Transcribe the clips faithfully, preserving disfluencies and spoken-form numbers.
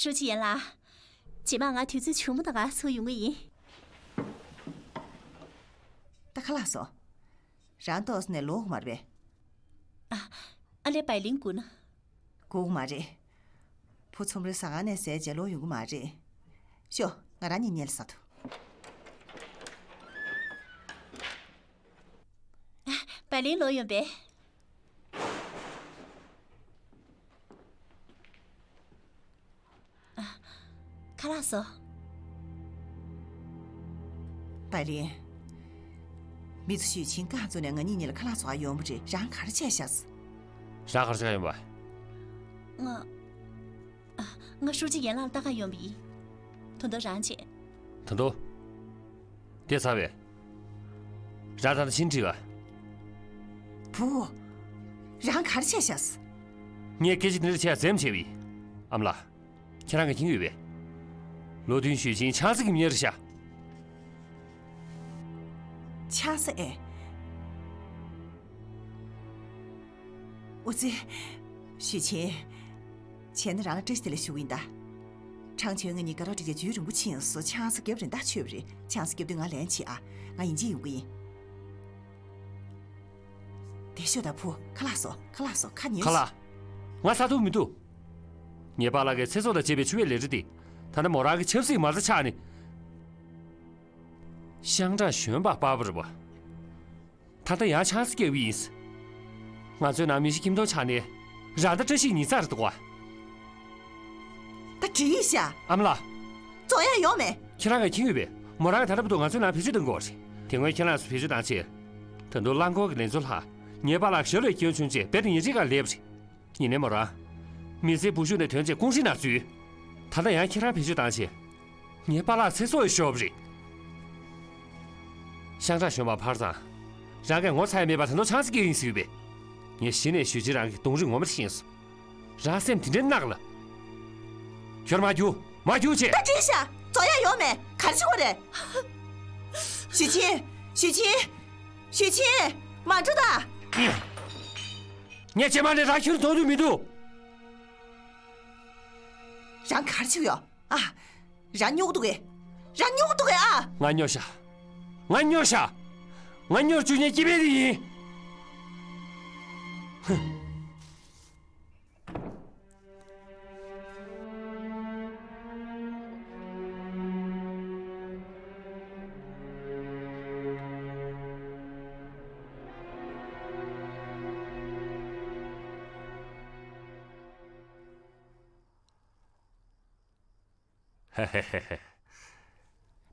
ཧྲུའུ་ཅི་ཡན་ལགས། རྗེས་མ་ང་དུས་ཚོད་བྱུང་མ་ཐག་ག་ཚུར་ཡོང་གི་ཡིན། ད་ཁ་ལག་སོང་། རང་ཏོག་ཙམ་ནས་ལོག་མ་རེད་པས། ཨ་ལས་པའི་ལིང་སྒུག་ན། སྒུག་མ་རེད། བུ་ཚོམ་རེ་ཟ་ཁང་ནས་ཟས་བྱས་ལོག་ཡོང་གི་མ་རེད། ཤོག་ང་རང་གཉིས་གཉིད་ལ་ཟ་ཐུབ། པའི་ལིང་ལོག་ཡོང་པས། ཁ་ལག་བཟོ། པའི་ལིང་། མི་ཚོ་ཞུས་ཆིན་རྐང་བཙུགས་ནས་ང་གཉིས་གཉིས་ལ་ཁ་ལག་བཟོ་ག་ཡོང་བ་རེད། རང་ག་རེ་བྱས་ཤག་རང་ག་རེ་བྱེད་ག་ཡོང་པ། ང་། ང་ཧྲུའུ་ཅི་ཡན་ལགས་ལ་ལྟ་ག་ཡོང་བ་ཡིན། ད་དུང་རང་བྱེད། ད་དུང་། དེ་ཚར་བས། རང་ད་ལྟ་ཕྱིན་དྲིས་པ། བུ། རང་ག་རེ་བྱས་ཤག་ངས་སྐད་ཆ་འདི་འདྲ་བྱས་འཛེམ་བྱས་པ་ཡིན། ཨ་མ་ལགས། ཁྱེད་རང་གིས་མཁྱེན་གྱི་ཡོད་པས། ལོ་བདུན་ཞུས་ཆིན་ཆང་ས་གི་མི་ཡ་རེད་ཤག་ཆང་ས་ཨེ། ཨོ་ཙི། ཞུས་ཆིན། བྱས་ན་རང་ལ་བཀྲ་ཤིས་བདེ་ལེགས་ཞུ་གི་ཡིན་ད། ཁྲང་ཆོན་ང་གཉིས་དགའ་རོགས་བསྒྲིགས་བྱས་རྒྱུན་རིང་པོ་ཕྱིན་སོང་། ཆང་ས་བརྒྱབ་རན་ད་ཆོད་པ་རེད། ཆང་ས་བརྒྱབ་དུས་ང་ལན་བྱེད་ཨ། ང་ཡིན་གཅིག་ཡོང་གི་ཡིན། དེ་ཤོད་ད་བུ། ཁ་ལག་བཟོ། ཁ་ལག་བཟོ། ཁ་ཉལ། ཁ་ལག་ང་ཟ་ཐུབ་མི་འདུག་ངའི་པཱ་ལགས་ཀྱིས་ཚེ་སྲོག་དང་བཅས་པའི་འཚོ་བའི་ལས་རིགས་འདི། ད་ལྟ་མོ་རང་གི་ཆབ་སྲིད་མ་རྩ་ཆགས་ནས། ཤང་ཀྲང་གཞོན་པ་པར་པ་རེད་པ། ད་ལྟ་ཡང་ཆང་ས་བརྒྱབ་ཀྱི་ཡིན། ང་ཚོའི་ནང་མི་ཤི་ཁྱིམ་སྟོང་ཆགས་ནས་རང་ཟླ་བཀྲ་ཤིས་ཉི་ཤུ་རྩ་རེད་འདུག་ག་ད་འགྲིག་ཤག་ཨ་མ་ལགས། རྫོགས་ཡ་ཡོང་མེད། ཁྱེད་རང་གིས་མཁྱེན་གྱི་ཡོད་པས། མོ་རང་གིས་ད་ལྟ་བར་དུ་ང་ཚོའི་ནང་བེད་སྤྱོད་གཏོང་གི་ཡོད་རེད། དེ་སྔོན་ཁྱེད་རང་ཚོས་བེད་སྤྱོད་བཏང་བྱས། ད་དུང་རླངས་འཁོར་གྱི་ལས་འཛོལ་ལྷག་ངའི་པཱ་ལགས་ཞབས་ལས་སྐྱོན་བྱུང་རྗེས་རྦད་དེ་ཉལ་ཁྲིའི་སྒང་སླེབས་པ་རེད། ཡིན་ནའི་མོ་རང་། མི་ཚེའི་བུ་ཤུགས་ནས་ཐོན་རྗེས་ཀུང་ཧྲི་ནང་འཛུལ། ད་ལྟ་ཡང་ཁྱེད་རང་བེད་སྤྱོད་བཏང་བྱས། ངའི་པཱ་ལགས་ཚེ་སྲོག་ཤོར་བ་རེད། ཤང་ཀྲང་གཞོན་པ་ཕར་ཚང་། རང་གིས་ངོ་ཚ་ཡ་མེད་པར་ད་དུང་ཆང་ས་བརྒྱབ་ཡིན་ཟེར་ཡོད་པས། ངས་གཞི་ནས་ཞུས་ཆིན་རང་གི་གདོང་རིས་ངོ་མ་ཤེས་སོང་། རང་སེམས་དེ་འདྲའི་གནག་ལ། ཁྱོད་མ་རྒྱུག་མ་རྒྱུག་བྱེད། ད་འགྲིག་ཤག་རྫོགས་ཡ་ཡོང་མེད། ག་རེ་བྱེད་དགོས་རེད། ཞུས་ཆིན། ཞུས་ཆིན། ཞུས་ཆིན། མ་འགྲོ་ད། ངས་རྗེས་མ་ནས་རང་ཁྱོད་མཐོང་རྒྱུ་མི་འདུག་རང་ག་རེ་བྱེད་ཀྱི་ཡོད་ཨ། རང་སྨྱོ་གི་འདུག་གས། རང་སྨྱོ་གི་འདུག་གས་ཨ། ང་སྨྱོ་ཤག་ང་སྨྱོ་ཤག་ང་སྨྱོ་བཅུག་མཁན་སྐྱེ་དཔོན་དེ་ཡིན། ཧུ། ཧེ་ཧེ་ཧེ་ཧེ།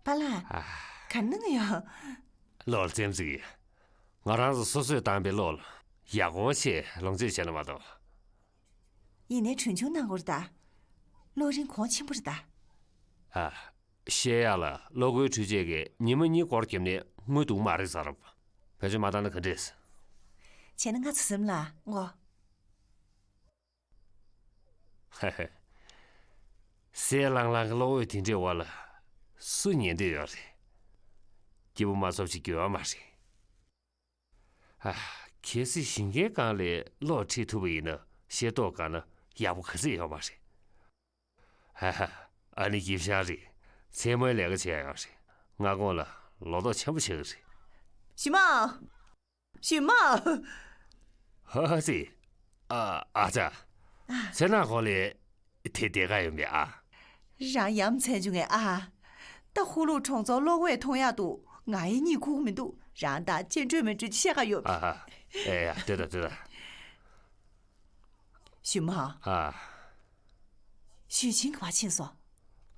པཱ་ལགས། ཨ། ག་གནང་ཡོད། གློག་ཙེམ་ཟིག་ང་རང་ཚོ་སོ་སོས་བཏང་པའི་གློག་ལ་ཡག་པོ་བྱས་ལོངས་སྤྱོད་བྱས་ན་མ་གཏོགས། ཡིན་ནའི་གྲོན་ཆུང་གནང་དགོས་རེད་ད། གློག་རིན་གོང་ཆེན་པོ་རེད་ད། ཨ། བཤད་ཡག་ལ་གློག་སྒོའི་འཕྲུལ་ཆས་ཀྱིས་ཉི་མ་གཉིས་སྐོར་བརྒྱབ་ནས་དངུལ་འདུག་མ་རེད་ཟེར། བེད་སྤྱོད་མ་བཏང་ན་ག་འདྲས། བྱས་ན་ང་ཚོ་སེམས་ལ་ངོ་། ཧེ་ཧེ། གསལ་ལྷང་ལྷང་གི་གློག་འོད་དེ་འདྲའི་འོག་ལ་སུ་ཉལ་འདོད་ཡོད་རེད། སྐྱིད་པོ་མ་ཚོར་ཅིག་འགྱོད་པ་མ་རེད། ཨ། གལ་སྲིད་ཞིང་ཁའི་སྒང་ལ་གློག་ཁྲིད་ཐུབ་པ་ཡིན་ན་ཤེལ་ཏོག་སྒང་ན་ཡག་པོ་ག་ཚོད་ཡོད་མ་རེད། ཧ་ཧ། ཨ་ནི་སྐྱིད་ཤང་རེད། མཚན་མོའི་ལས་ཀ་བྱེད་ཡག་ཡོད་རེད། སྔ་དགོང་ལ་ལོ་ཏོག་ཆེན་པོ་ཆགས་ཀྱི་རེད། ཞུས་མ། ཞུས་མ། ཧ་ཧ་སི། ཨ། ཨ་ཅག་ཚེ་ནག་གོང་ལ་དེ་བསྡད་ག་ཡོད་མེད་ཨ། རང་ཡ་མཚན་བྱུང་ངས་ཨ། ད་ཧུ་ལུ་གྲོང་ཚོར་གློག་འོད་མཐོང་ཡག་འདུག་ང་ཡི་གཉིད་ཁུག་མི་འདུག་རང་དང་སྤྱན་འགྲོས་མི་འགྲོས་བཤད་ག་ཡོད། ཨ་ཧ། ཨེ་ཡ་ལྟོས་དང་ལྟོས་དང་། ཞུས་མ། ཨ། ཞུས་ཆིན་ག་པར་ཕྱིན་སོང་།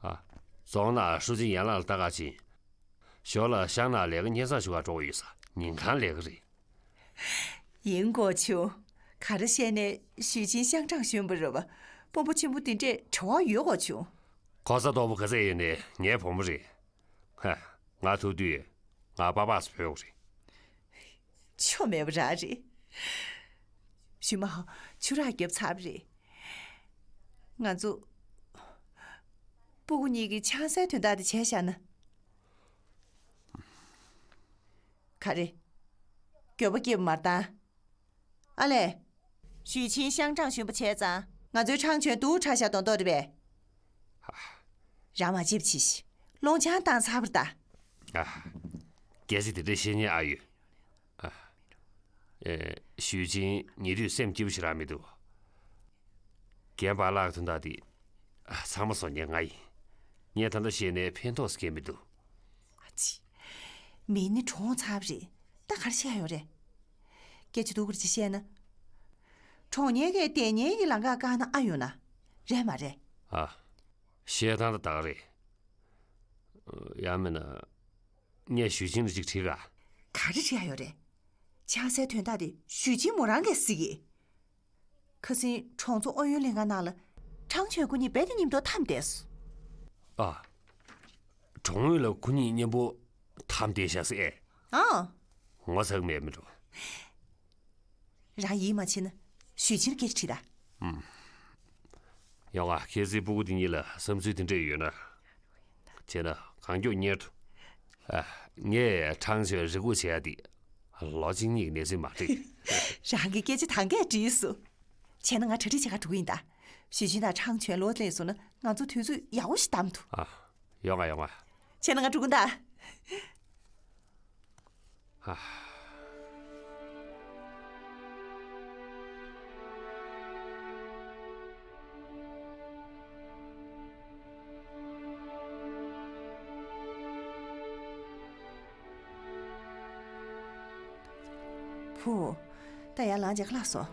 ཨ། རྫོང་ནང་ཧྲུའུ་ཅི་ཡན་ལགས་ལ་ལྟ་ག་ཕྱིན། ཞོར་ལ་ཤང་ནང་ལས་ཀ་སྙན་སེང་ཞུ་ག་འགྲོ་གི་ཡོད་ས། ཉིན་གང་ལས་ཀ་རེད། ཡིན་གོ་བྱུང་། ག་རེ་བཤད་ནས་ཞུས་ཆིན་ཤང་ཀྲང་གཞོན་པ་རེད་པ། དཔོན་པོ་ཆེན་པོ་འདི་འདྲས་བྲེལ་བ་ཡོད་གོ་བྱུང་། གོ་ས་མཐོ་པོ་ག་ཚད་ཡོད་ནའི་ངའི་བུ་མོ་རེད། ཧ། ང་ཐུག་དུས་ང་པགས་པ་ཙམ་ཕོད་གི་རེད། ཆོ་མེད་པ་རང་རེད། ཞུས་མ། ཆུ་རགས་བརྒྱབ་ཚར་བ་རེད། ང་ཚོ་སྤུ་གུ་གཉིས་ཀྱི་ཆང་སའི་དོན་དག་དེ་བྱས་བཞག་ན། ག་རེ། འགྱོད་པ་སྐྱེས་པ་མ་རེད་ད། ཨ་ལས། ཞུས་ཆིན་ཤང་ཀྲང་གཞོན་པ་བྱས་ཙང་། ང་ཚོའི་ཁྲང་ཆོན་སྡུག་དྲགས་ཤག་མདོག་མདོག་རེད་པས། རང་མ་ལྕེབ་བྱེད་ཤིག་སློང་ཆང་བཏང་ཚར་བ་རེད་ད། ཨ། སྐད་ཆ་དེ་འདྲ་བཤད་མཁན་ཨ་ཡོད། ཨ། ཨེ། ཞུས་ཅིན་ཉེ་དུས་སེམས་སྐྱིད་པོ་ཞིག་རག་མི་འདུག་རྒན་པཱ་ལགས་དོན་དག་འདི། ཨ། ཚང་མ་བཟོ་མཁན་ང་ཡིན། ངས་ད་ལྟ་བཤད་ནས་ཕན་ཐོགས་སུ་སྐྱེལ་མི་འདུག་ཨ་ཙི། མི་ནི་གྲོངས་ཚར་བ་རེད། ད་ག་རེ་བཤད་ཡོད་རེད། སྐད་ཆ་སྡུག་ག་རེ་ཅིག་བཤད་ན། གྲོངས་མཁན་གྱི་དེ་ཉིད་ཀྱི་ལམ་ཁ་བཀག་ན་ཨ་ཡོང་ན། རེད་མ་རེད། ཨ། བཤད་སྟངས་ད་ད་ག་རེད། ཡང་མིན་ན། ངས་ཞུས་ཅིན་ལ་ཅིག་དྲིས་ག་ག་རེ་དྲིས་ཡ་ཡོད་རེད། ཆང་སའི་དོན་དག་དེ་ཞུས་ཅིན་མོ་རང་གིས་གཟིགས་ཡིན། ཁ་སང་གྲོང་ཚོ་ཨོ་ཡོན་ལྷན་ཁང་ནང་ལ། ཁྲང་ཆོན་ཁོ་གཉིས་རྦད་དེ་མཉམ་དུ་འཐམས་བསྡད་སོང་། ཨ། གྲོང་ཡུལ་ལ་ཁོ་གཉིས་མཉམ་པོ་འཐམས་བསྡད་ཤག་ཟེར། ཨ། ངོ་ཚ་གི་མེད་མི་འགྲོ། རང་ཡིད་མ་ཆེས་ན་ཞུས་ཅིན་སྐད་ཆ་དྲིས་ད། ཨུམ། ཡོང་ང་། ཁྱེད་ཚོའི་སྤུ་གུ་དེ་གཉིས་ལ་བསམ་ཚུལ་དེ་འདྲས་ཡོད་ན། བྱས་ན་གང་མགྱོགས་གཉེར་ཐུབ། ཨ། ངས་ཁྲང་ཆོན་རེ་སྒུག་བྱེད་ཡ་དེ་ལོ་གཅིག་གཉིས་ཀྱི་གནས་ཚུལ་མ་རེད། རང་གིས་སྐད་ཆ་ཐང་གས་དྲིས་སོང་། བྱས་ན་ང་གྲ་སྒྲིག་བྱེད་ག་འགྲོ་གི་ཡིན་ད། ཞུས་ཅིན་དང་ཁྲང་ཆོན་ལོག་སླེབས་སོང་ན་ང་ཚོ་དུས་ཚོད་ཡག་པོ་ཞིག་བདམས་ཐུབ། ཨ། ཡོང་ང་ཡོང་ང་། བྱས་ན་ང་འགྲོ་གི་ཡིན་ད། ཨ། བུ། ད་ཡར་ལངས་བྱས་ཁ་ལག་བཟོ།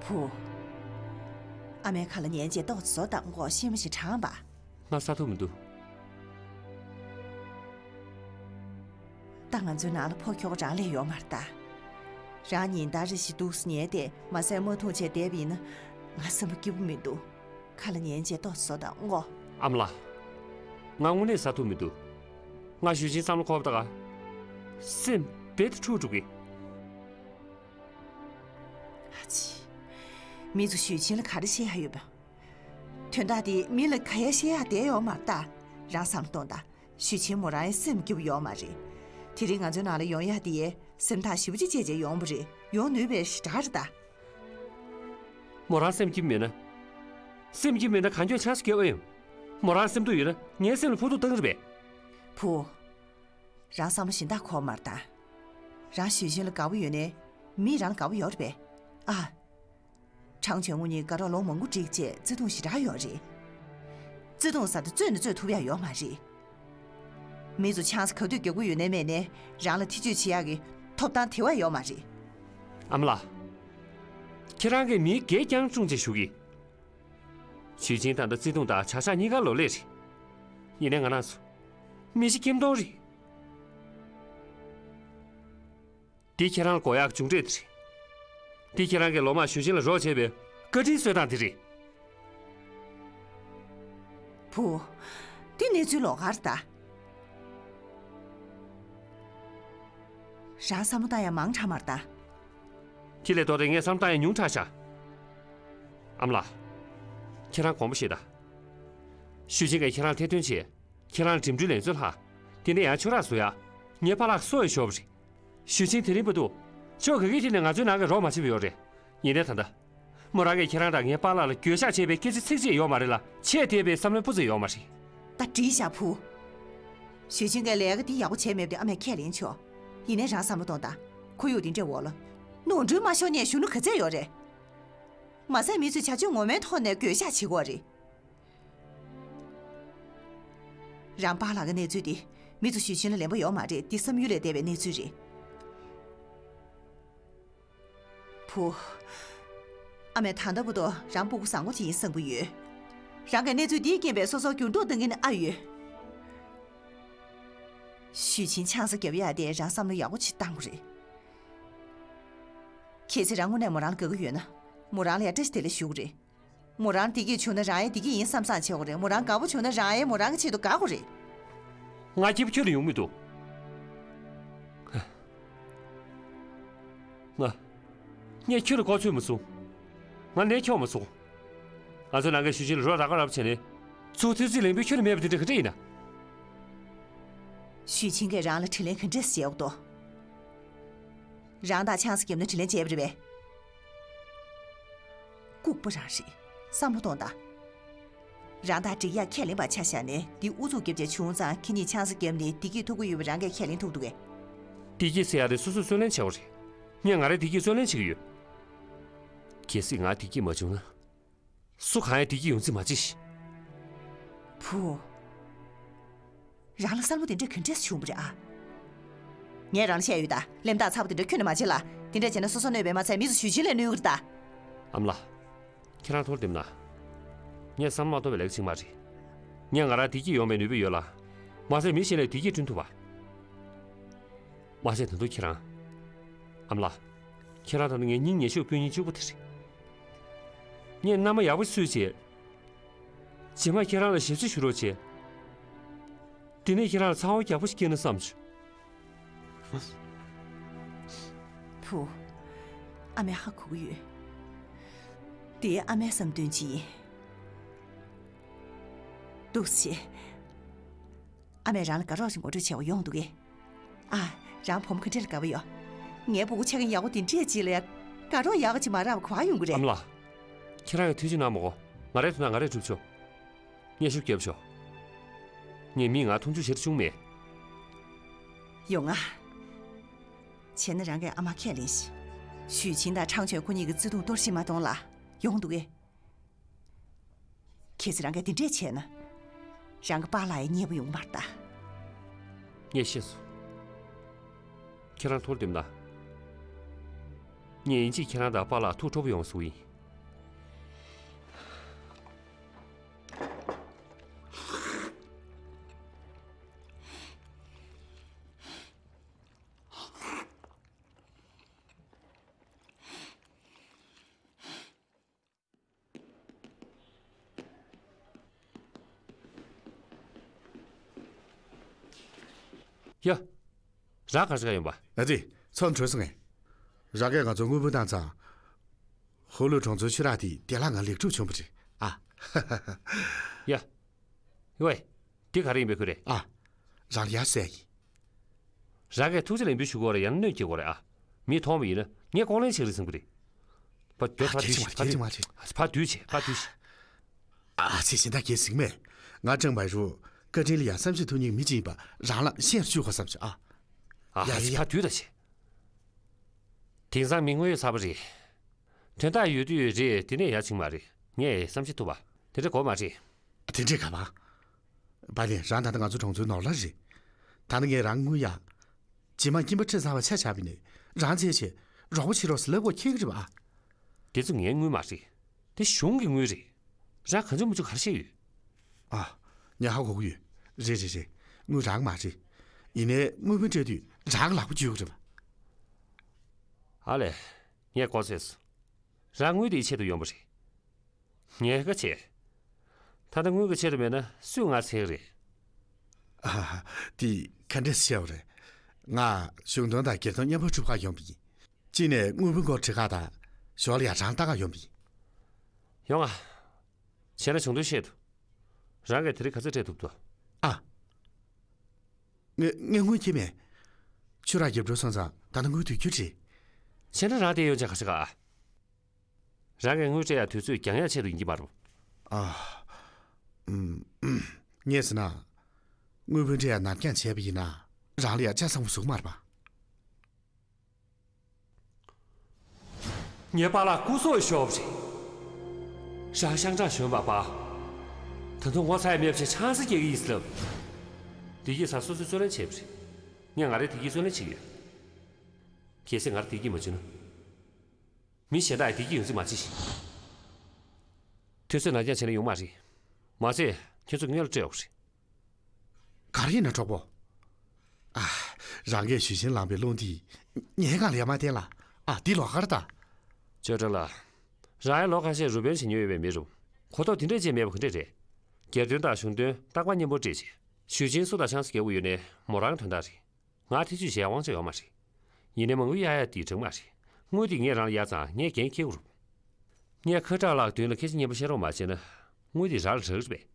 བུ། ཨ་མའི་ཁ་ལ་ཉན་བྱས་ཏོག་ཙམ་བཟོ་དང་། མགོ་ཤེས་མ་ཤེས་དྲངས་པ། ང་ཟ་ཐུབ་མི་འདུག་ད་ང་ཚོའི་ནང་ལ་ཕོ་ཁྱོ་ག་རང་སླེབས་ཡོད་མ་རེད་ད། རང་ཉིན་ལྟར་རེ་བཞིན་འདུག་སེ་ཉལ་ཏེ་མ་ཟས་མ་འཐུང་བྱས་བསྡད་པ་ཡིན་ན་ང་སེམས་པ་སྐྱིད་པོ་མི་འདུག་ཁ་ལ་ཉན་བྱས་ཏོག་ཙམ་བཟོ་དང་། ངོ་། ཨ་མ་ལགས། ང་དངོས་གནས་ཟ་ཐུབ་མི་འདུག་ང་ཞུས་ཅིན་བསམ་བློ་འཁོར་བ་ད་ག་སེམས་རྦད་དེ་འཁྲུག་འགྲོ་གི། ཨ་ཙི། མི་ཚོ་ཞུས་ཅིན་ལ་ག་རེ་བཤད་ཡ་ཡོད་པ། དོན་དག་དེ་མི་ལ་ག་ཡ་བཤད་ཡ་བསྡད་ཡོད་མ་རེད་ད། རང་བསམ་བློ་གཏོང་ད། ཞུས་ཅིན་མོ་རང་ཡང་སེམས་སྐྱིད་པོ་ཡོད་མ་རེད། དེ་རིང་ང་ཚོའི་ནང་ལ་ཡོང་ཡ་དེ་ཡས་སེམས་ཐག་ཞེ་པོ་ཅིག་བཅད་བྱས་ཡོང་བ་རེད། ཡོང་ནུས་པའི་ཞེ་དྲག་རེད་ད། མོ་རང་སེམས་སྐྱིད་པོ་མེད་ན། སེམས་སྐྱིད་པོ་མེད་ན་གང་མགྱོགས་ཆགས་སུ་སྐྱེལ་ཨེ་ཡོང་། མོ་རང་སེམས་སྡུག་ཡོད་ན་ངའི་སེམས་ལ་ཕོག་ཐུག་བཏང་གི་རེད་པས། བུ། རང་བསམ་བློ་གཞན་དག་འཁོར་མ་རེད་ད། རང་ཞུས་ཅིན་ལ་དགའ་པོ་ཡོད་ནའི་མིས་རང་ལ་དགའ་པོ་ཡོད་རེད་པས། ཨ། ཁྲང་ཆོན་ངུ་གཉིས་དགའ་རོགས་ལོ་མང་པོ་བསྒྲིགས་བྱས་བརྩེ་དུང་ཞེ་དྲག་ཡོད་རེད། བརྩེ་དུང་ཟེར་དེ་རྩོད་ནས་རྩོད་ཐུབ་ཡ་ཡོད་མ་རེད། མི་ཚོ་ཆང་ས་ག་དུས་རྒྱག་གི་ཡོད་ནའི་མེད་ནའི་རང་ལ་ཐེ་བྱུས་བྱེད་ཡག་གི་ཐོབ་ཐང་དེ་བས་ཡོད་མ་རེད། ཨ་མ་ལགས། ཁྱེད་རང་གིས་མིའི་སྒེར་རྐྱང་སྲུང་བྱེད་ཞུ་གི། ཞུས་ཅིན་ད་ལྟ་བརྩེ་དུང་དང་བྱ་གཞག་གཉིས་ཀ་ལོ་ལེགས་རེད། ཡིན་ནའི་ང་རང་ཚོ་མི་གཤིས་ཁྱིམ་སྟོང་རེད། འདི་ཁྱེད་རང་ལ་དགོས་ཡག་གི་མཇུག་འབྲས་དེ་རེད། འདི་ཁྱེད་རང་གིས་ལོ་མང་ཞུས་ཅིན་ལ་རོགས་བྱས་པའི་བཀའ་དྲིན་གསོ་སྟངས་དེ་རེད། བུ། འདི་གནས་ཚུལ་ལོགས་ཀ་རེད་ད། རང་བསམ་བློ་བཏང་ཡ་མང་དྲགས་མ་རེད་ད། ཁྱེད་ལས་ལྡོག་སྟེ་ངས་བསམ་བློ་བཏང་ཡ་ཉུང་དྲགས་ཤག་ཨ་མ་ལགས། ཁྱེད་རང་དགོངས་པ་བཞེས་ད། ཞུས་ཅིན་གྱིས་ཁྱེད་རང་ལ་ཐེར་འདོན་བྱས། ཁྱེད་རང་ལ་འགྲིམ་འགྲུལ་ལེན་ཚུལ་ལྷག་དེ་ནས་ཡང་ཁྱོད་རང་བཟོ་ཡ། ངའི་པཱ་ལགས་སོ་ཡི་ཤོར་བ་རེད། ཞུས་ཅིན་དེ་རིང་བར་དུ་ཕྱོགས་ག་གེའི་ཐད་ནས་ང་ཚོའི་ནང་གི་རོགས་མ་བྱས་པ་ཡོད་རེད། ཡིན་ནའི་ད་ལྟ། མོ་རང་གིས་ཁྱེད་རང་དང་ངའི་པཱ་ལགས་ལ་འགྱོད་བཤགས་བྱས་པའི་སྐད་ཆ་ཚིག་གཅིག་ཡོད་མ་རེད་ལ། ཆེས་དེ་བའི་བསམ་བློའི་སྤུ་ཚད་ཡོད་མ་རེད། ད་འགྲིག་བཞག་བུ། ཞུས་ཅིན་གྱིས་ལས་ཀ་འདི་ཡག་པོ་བྱས་མེད་པ་དེ་ཨ་མས་ཁས་ལེན་ཆོག་ཡིན་ནའི་རང་བསམ་བློ་གཏོང་དང་། ཁོར་ཡུག་འདི་འདྲའི་འོག་ལ། ནོར་འཁྲུལ་མ་ཤོར་ནས་གཞོན་ནུ་ག་ཚད་ཡོད་རེད། མ་ཟད་མི་ཚོས་བྱ་སྤྱོད་ངོ་མའི་ཐོག་ནས་འགྱོད་བཤགས་བྱེད་དགོས་རེད། རང་པཱ་ལགས་ཀྱི་གནས་ཚུལ་འདི་མི་ཚོ་ཞུས་ཅིན་ལ་ལན་པ་ཡོད་མ་རེད། འདི་བསམ་ཡུལ་ལས་འདས་པའི་གནས་ཚུལ་རེད། བུ། ཨ་མས་ད་ལྟ་བར་དུ་རང་སྤུ་གུ་བཟང་པོ་ཅིག་ཡིན་བསམ་གྱི་ཡོད། རང་གི་གནས་ཚུལ་འདིའི་རྐྱེན་པས་སོ་སོར་འགྱུར་ལྡོག་གཏང་གི་ནི་ཨ་ཡོད། ཞུས་ཅིན་ཆང་ས་བརྒྱབ་ཡ་དེ་རང་བསམ་བློ་ཡག་པོ་ཅིག་བཏང་དགོས་རེད། གལ་སྲིད་རང་དངོས་གནས་མོ་རང་ལ་དགའ་གི་ཡོད་ན། མོ་རང་ལ་ཡ་བཀྲ་ཤིས་བདེ་ལེགས་ཞུ་གི་རེད། མོ་རང་བདེ་སྐྱིད་བྱུང་ན་རང་ཡང་བདེ་སྐྱིད་ཡིན་བསམ་བསམ་བྱེད་དགོས་རེད། མོ་རང་དགའ་པོ་བྱུང་ན་རང་ཡང་མོ་རང་གི་ཆེད་དུ་དགའ་དགོས་རེད། ང་སྐྱིད་པོ་ཁྱོད་ལ་ཡོང་མི་འདུག་ང་། ངས་ཁྱོད་ལ་ལྐོག་ཚོད་མ་བཟུང་། ང་ནས་ཁྱོད་མ་བཟུང་། ང་ཚོས་ནང་གི་ཞུས་ཆིན་ལ་རོགས་རག་ག་རག་བྱས་ནས། ཚུར་ཐེ་ཚིག་ལེན་པའི་ཁྱོན་ནས་མེད་པ་དེ་འདྲ་ག་འདྲ་ཡིན་ན། ཞུས་ཆིན་གྱིས་རང་ལ་དྲིན་ལན་ག་འདྲས་བྱས་འོག་ཏོ། རང་དང་ཆང་ས་བརྒྱབ་ན་དྲིན་ལན་འཇལ་བ་རེད་པས། ལྐུགས་པ་རང་རེད། བསམ་བློ་གཏོང་དང་། རང་དང་འགྲིག་ཡག་ཁས་ལེན་པ་ཆ་བཞག་ནས་འདི་ཨུ་ཚུགས་རྒྱབ་བྱས་བྱུང་ཙང་ཁྱེད་གཉིས་ཆང་ས་བརྒྱབ་ནས་བདེ་སྐྱིད་ཐོབ་ཀྱི་ཡོད་པ་རང་གིས་ཁས་ལེན་ཐུབ་འདུག་གས། བདེ་སྐྱིད་ཟེར་ཡག་དེ་སོ་སོས་བརྩོན་ལེན་བྱེད་དགོས་རེད། ངས་ང་རའི་བདེ་སྐྱིད་བརྩོན་ལེན་བྱེད་ཀྱི་ཡོད། གལ་སྲིད་ང་བདེ་སྐྱིད་མ་བྱུང་ན། སུ་གང་ཡང་བདེ་སྐྱིད་ཡོང་རྩིས་མ་བྱེད་ཤིག་བུ། རང་ལ་བསམ་བློ་དེ་འདྲ་ག་འདྲས་བྱུང་བ་རེད་ཨ། ངས་རང་ལ་བཤད་ཡོད་ད། གླེན་རྟགས་ཚ་པོ་དེ་འདྲ་ཁྱོན་ནས་མ་བྱེད་ལ། དེ་འདྲ་བྱས་ན་སོ་སོ་གནོད་པས་མ་ཚད་མི་ཚོ་ཞུས་ཆིན་ལ་གནོད་ཀྱི་རེད་ད། ཨ་མ་ལགས། ཁྱེད་རང་ཐུགས་ལ་བསྡད་ན། ངས་བསམ་བློ་མ་གཏོང་བའི་ལས་ཀ་བྱེད་ཀྱི་མ་རེད། ངས་ང་རང་བདེ་སྐྱིད་ཡོང་བའི་ནུས་པ་ཡོད་ལ། མ་ཚད་མི་གཞན་ལ་བདེ་སྐྱིད་བསྐྲུན་ཐུབ་པ། མ་ཚད་ད་དུང་ཁྱེད་རང་། ཨ་མ་ལགས། ཁྱེད་རང་ད་ནི་ངའི་སྙིང་ཉེ་ཤོས་སྤུན་ཉེ་གཅིག་པུ་དེ་རེད། ངས་མནའ་མ་ཡག་པོ་ཞིག་བཟོས་བྱས། རྗེས་མ་ཁྱེད་རང་ལ་ཞབས་ཕྱི་ཞུ་རོགས་བྱས། དེ་ནས་ཁྱེད་རང་ལ་ཚ་བོ་རྒྱགས་པོ་ཞིག་སྐྱེས་ན་བསམ་བྱུང་། བུ། ཨ་མས་ཧ་གོ་གི་ཡོད། དེ་ཨ་མའི་བསམ་དོན་ཅིག་ཡིན། འདུག་སེ། ཨ་མས་རང་ལ་དགའ་རོགས་ཤིག་ངོ་སྤྲོད་བྱེད་པར་ཡོང་འདུག་གས། ཨ། རང་བུ་མོ་ག་འདྲས་ལ་དགའ་པོ་ཡོད། ངའི་སྤུ་གུ་ཆ་རྐྱེན་ཡག་པོ་དེ་འདྲས་ཅིག་ལ་ཡ། དགའ་རོགས་ཡག་ག་ཅིག་མ་རག་པ་ག་པར་ཡོང་གི་རེད། ཨ་མ་ལགས། ཁྱེད་རང་གིས་ཐུགས་རྗེ་གནང་མ་དགོས། ང་རའི་དོན་དག་ང་རས་སྒྲུབ་ཆོག་ངས་ཤུགས་རྒྱབ་ཆོག་ངས་མིའི་ངག་མཐོང་ཆུང་བྱེད་བཅུག་མེད། ཡོང་ང་། བྱས་ན་རང་གིས་ཨ་མར་ཁས་ལེན་ཞིག་ཞུས་ཆིན་དང་ཁྲང་ཆོན་ཁོ་གཉིས་ཀྱི་བརྩེ་དུང་གཏོར་བཤིག་མ་གཏོང་ལ། ཡོང་འདུག་གས། གལ་སྲིད་རང་གིས་དེ་འདྲས་བྱས་ན། རང་གི་པཱ་ལགས་ཡང་མཉེས་པོ་ཡོང་གི་མ་རེད་ད། ངས་ཤེས་སོང་། ཁྱེད་རང་ཐུགས་ལ་བསྡད་ན། ངས་ཡིན་གཅིག་ཁྱེད་རང་དང་པཱ་ལགས་ཐུགས་སྤྲོ་པོ་ཡོང་བཟོ་གི་ཡིན། ཡ། རང་ག་རེ་བྱེད་ག་ཡོང་པ། ཨ་ཙི། ཚོགས་འདུ་གྲོལ་སོང་ངས། རང་གིས་ང་ཚོ་དངུལ་བུན་བཏང་ཙང་། ཧུ་ལུ་གྲོང་ཚོའི་ཆུ་རགས་དེ་བདེ་བླག་ངང་ལེགས་གྲུབ་བྱུང་བ་རེད་ཨ། ཡ། ཝེ། འདི་ག་རེ་ཡིན་པའི་ཁུལ་རེད། ཨ། རང་ལ་ཡར་གསལ་ཡིན། རང་གིས་ཐུགས་རྗེ་ལེགས་འབུལ་ཞུ་དགོས་རེད། ཡང་ན་གནོད་སྐྱེལ་དགོས་རེད་ཨ། མིས་མཐོང་བ་ཡིན་ན་ངས་ལྐོག་ལེན་བྱེད་རེད་བསམ་གི་རེད། ཕར་སྡོད། ཕར་སྡོད་ཤིག་ཕར་སྡོད། ཕར་སྡོད་ཤིག་ཕར་སྡོད་ཤིག་ཨ་ཙི། གཞན་དག་གའི་ཟིག་མེད། ང་ཀྲང་བའི་རུ། བཀའ་དྲིན་ལ་ཡང་བསམ་ཤེས་ཐུབ་མཁན་མི་གཅིག་ཡིན་པ་རང་ལ་ཤེས་རུ་བཅུག་གོ་བསམ་བྱུང་ཨ། ཨ། ཡ་ཡ། ཕར་སྡོད་ད་བྱེད། དེང་སང་མི་དངོས་ཡོད་ཚར་བ་རེད། དོན་དག་ཡོད་དུས་རེད། དེ་ནས་ཡ་བྱེད་མ་རེད། ངས་བསམ་ཤེས་ཐུབ་པ། དེ་འདྲ་དགོས་མ་རེད། དེ་འདྲས་ག་པ། བ་ལན། རང་ད་ལྟ་ང་ཚོ་གྲོང་ཚོའི་ནོར་ལྷ་རེད། ད་ནི་ངས་རང་དངུལ་ཡ། རྗེས་མ་སྐྱིན་པ་ཁྲི་ཚང་བ་ཆ་བཞག་པ་ཡིན་ན་རང་བཙལ་བྱས་རོགས་པ་བྱེད་རོགས་ཟེར་ལབ་དགོས་ཁེལ་གི་རེད་པ། དེ་ཚོ་ངའི་དངུལ་མ་རེད། དེ་གཞུང་གི་དངུལ་རེད། རང་གང་བྱུང་མང་བྱུང་ག་རེ་བཤད་ཡོད། ཨ། ངས་ཧ་གོ་གི་ཡོད། རེད་རེད་རེད། དངུལ་རང་མ་རེད། ཡིན་ནའི་དངུལ་བུན་སྤྲད་དུས་རང་ལག་པ་འཇུས་གི་རེད་པ། ཨ་ལས། ངས་གོ་ཚོད་སོང་། རང་དངུལ་དེའི་ཆེད་དུ་ཡོང་པ་རེད། ངས་ཁ་ཆེ། ད་ལྟ་དངུལ་གྱི་ཆེད་དུ་མེད་ན་སུས་ང་འཚོལ་གི་རེད། ཨ་ཧ། དེ་ག་འདྲས་བཤད་པ་རེད། ང་གཞུང་དོན་དང་སྒེར་དོན་མཉམ་པོ་སྒྲུབ་ག་ཡོང་པ་ཡིན། གཅིག་ནས་དངུལ་བུན་སྐོར་དྲི་ག་དང་། ཞོར་ལ་ཡ་རང་ལྟ་ག་ཡོང་པ་ཡིན། ཡོང་ང་། བྱས་ན་གཞུང་དོན་བཤད་དོ། རང་གིས་དེ་རིང་ག་ཚོད་སྤྲད་ཐུབ་དོ། ཨ། ངས་ངས་དངུལ་ཁྱེར་མེད། ཆུ་རགས་རྒྱབ་འགྲོ་སོང་ཙང་ད་ལྟ་དངུལ་དུས་འཁྱོལ་རེད། བྱས་ན་རང་དེ་ཡོང་བྱས་ག་ཞིག་ག་རང་གིས་དངུལ་སྤྲད་ཡག་དུས་ཚོད་འགྱངས་ཡག་ཆེད་དུ་ཡིན་གྱི་མ་རེད། ཨ། ཨུམ། ངས་ཟེར་ན། དངུལ་བུན་སྤྲད་ཡག་ནར་འགྱངས་བྱས་པ་ཡིན་ན་རང་ལ་ཡ་ཆ་ཚང་པོ་བཟོ་གི་མ་རེད་པ། ངའི་པཱ་ལགས་སྐུ་སྲོག་ཤོར་བ་རེད། རང་ཤང་ཀྲང་གཞོན་པ་པ། ད་དུང་ངོ་ཚ་ཡག་མེད་པ་བྱས་ཆང་ས་རྒྱག་གི་ཡིན་ཟེར་ལབ། བདེ་སྐྱིད་ཚང་སོ་སོས་རྩོད་ལེན་བྱས་པ་རེད། ངས་ང་རའི་བདེ་སྐྱིད་རྩོད་ལེན་བྱེད་ཀྱི་ཡོད། གལ་སྲིད་ང་ར་བདེ་སྐྱིད་མ་བྱུང་ན། མི་གཞན་དག་ཡང་བདེ་སྐྱིད་ཡོང་རྩིས་མ་བྱེད་ཤིག་དུས་ཚོད་ནར་འགྱངས་བྱས་ན་ཡོང་མ་རེད། མ་ཚད་ཁྱོད་ཚོ་སྔོན་ལ་སྤྲད་ཡོད་རེད། ག་རེ་ཡིན་ན་གྲོགས་པོ། ཨ། རང་གིས་ཞུས་ཆིན་བླངས་པའི་སློང་དེ་ཉལ་ཁང་ལ་ཡར་མར་བསྟན་ལ། ཨ། འདི་ལོགས་ཀར་ད། ཅོ་ཀྲེན་ལགས། རང་ཡང་ལོ་ཁ་ཤས་རུ་དཔོན་བྱེད་མྱོང་ཡོད་པའི་མི་རུ། གོ་རྟོགས་དེ་འདྲས་ཅིག་མེད་པ་ག་འདྲས་རེད། སྒེར་དོན་དང་གཞུང་དོན་རྟག་པར་མཉམ་པོ་སྤྲད་བྱས། ཞུས་ཆིན་སུ་དང་ཆང་ས་རྒྱག་གི་ཡོད་ནའི་མོ་རང་གི་དོན་དག་རེད། ང་ཐེ་བྱུས་བྱེད་ཡག་དབང་ཆ་ཡོད་མ་རེད། ཡིན་ནའི་མ་དངུལ་གཡར་ཡག་དེ་འགྲིག་མ་རེད། དངུལ་དེ་ངས་རང་ལ་གཡར་ཙང་ངས་འགན་འཁྱེར་དགོས་རེད། ངས་ཁ་བྲལ་ལགས་མདུན་ལ་སྐད་ཆ་སྙན་པོ་བཤད་རོགས་མ་བྱས་ན། དངུལ་དེ་རང་ལ་རག་གི་རེད་པས།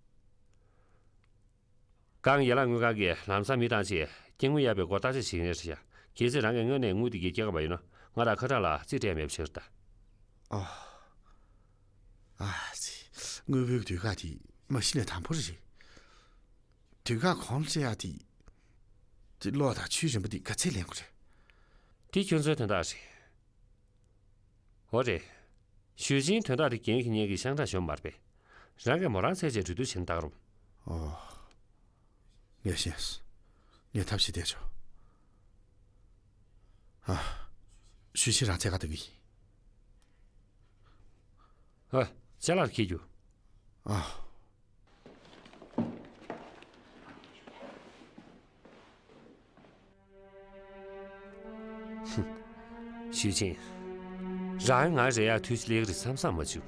སྒང་ཡན་ལག་དངུལ་ཁང་གིས་ལམ་སང་མི་བཏང་ཆེད་སྐྱེ་དངོས་གཡར་བའི་སྐོར་བརྟག་དཔྱད་བྱེད་ཀྱི་རེད་ཤག་གལ་སྲིད་རང་གིས་དངོས་གནས་དངུལ་དེ་གའི་སྐྱེལ་དགོས་པ་ཡིན་ན། ང་དང་ཁ་བྲལ་ལགས་རྩིས་སྤྲད་མེད་པ་བྱེད་རེད་ད། ཨོ། ཨ་ཙི། དངུལ་བུན་གྱི་དུས་བཀག་དེ་མ་གཞི་ནས་དམ་པོ་རེད། དུས་བཀག་གོང་ལ་སྤྲད་ཡག་དེ། དེ་གློག་དང་ཆུའི་རིན་པ་དེ་ག་ཚད་ལེན་དགོས་རེད། དེ་ཁྱོད་ཚོའི་དོན་དག་རེད། འོ་རེད། ཞུས་ཅིན་དོན་དག་དེ་འགན་འཁྱེར་མཁན་གྱི་ཤང་ཀྲང་ཞུ་བ་མ་རེད་པས། རང་གིས་མོ་རང་འཚོལ་བྱས་གྲོས་བསྡུར་བྱེད་ན་ད་ག་རུང་། ཨོ། ངས་ཤེས། ངས་ཐབས་ཤེས་བལྟས་ཆོག་ཨ། ཞུས་ཅིན་རང་འཚོལ་ག་འགྲོ་གི་ཡིན། ཨ། ཅ་ལག་འཁྱེར་རྒྱུགས། ཨ། ཞུས་ཅིན། རང་ང་རེ་ཡག་དུས་ལེགས་རེད་བསམ་བསམ་མ་བྱུང་།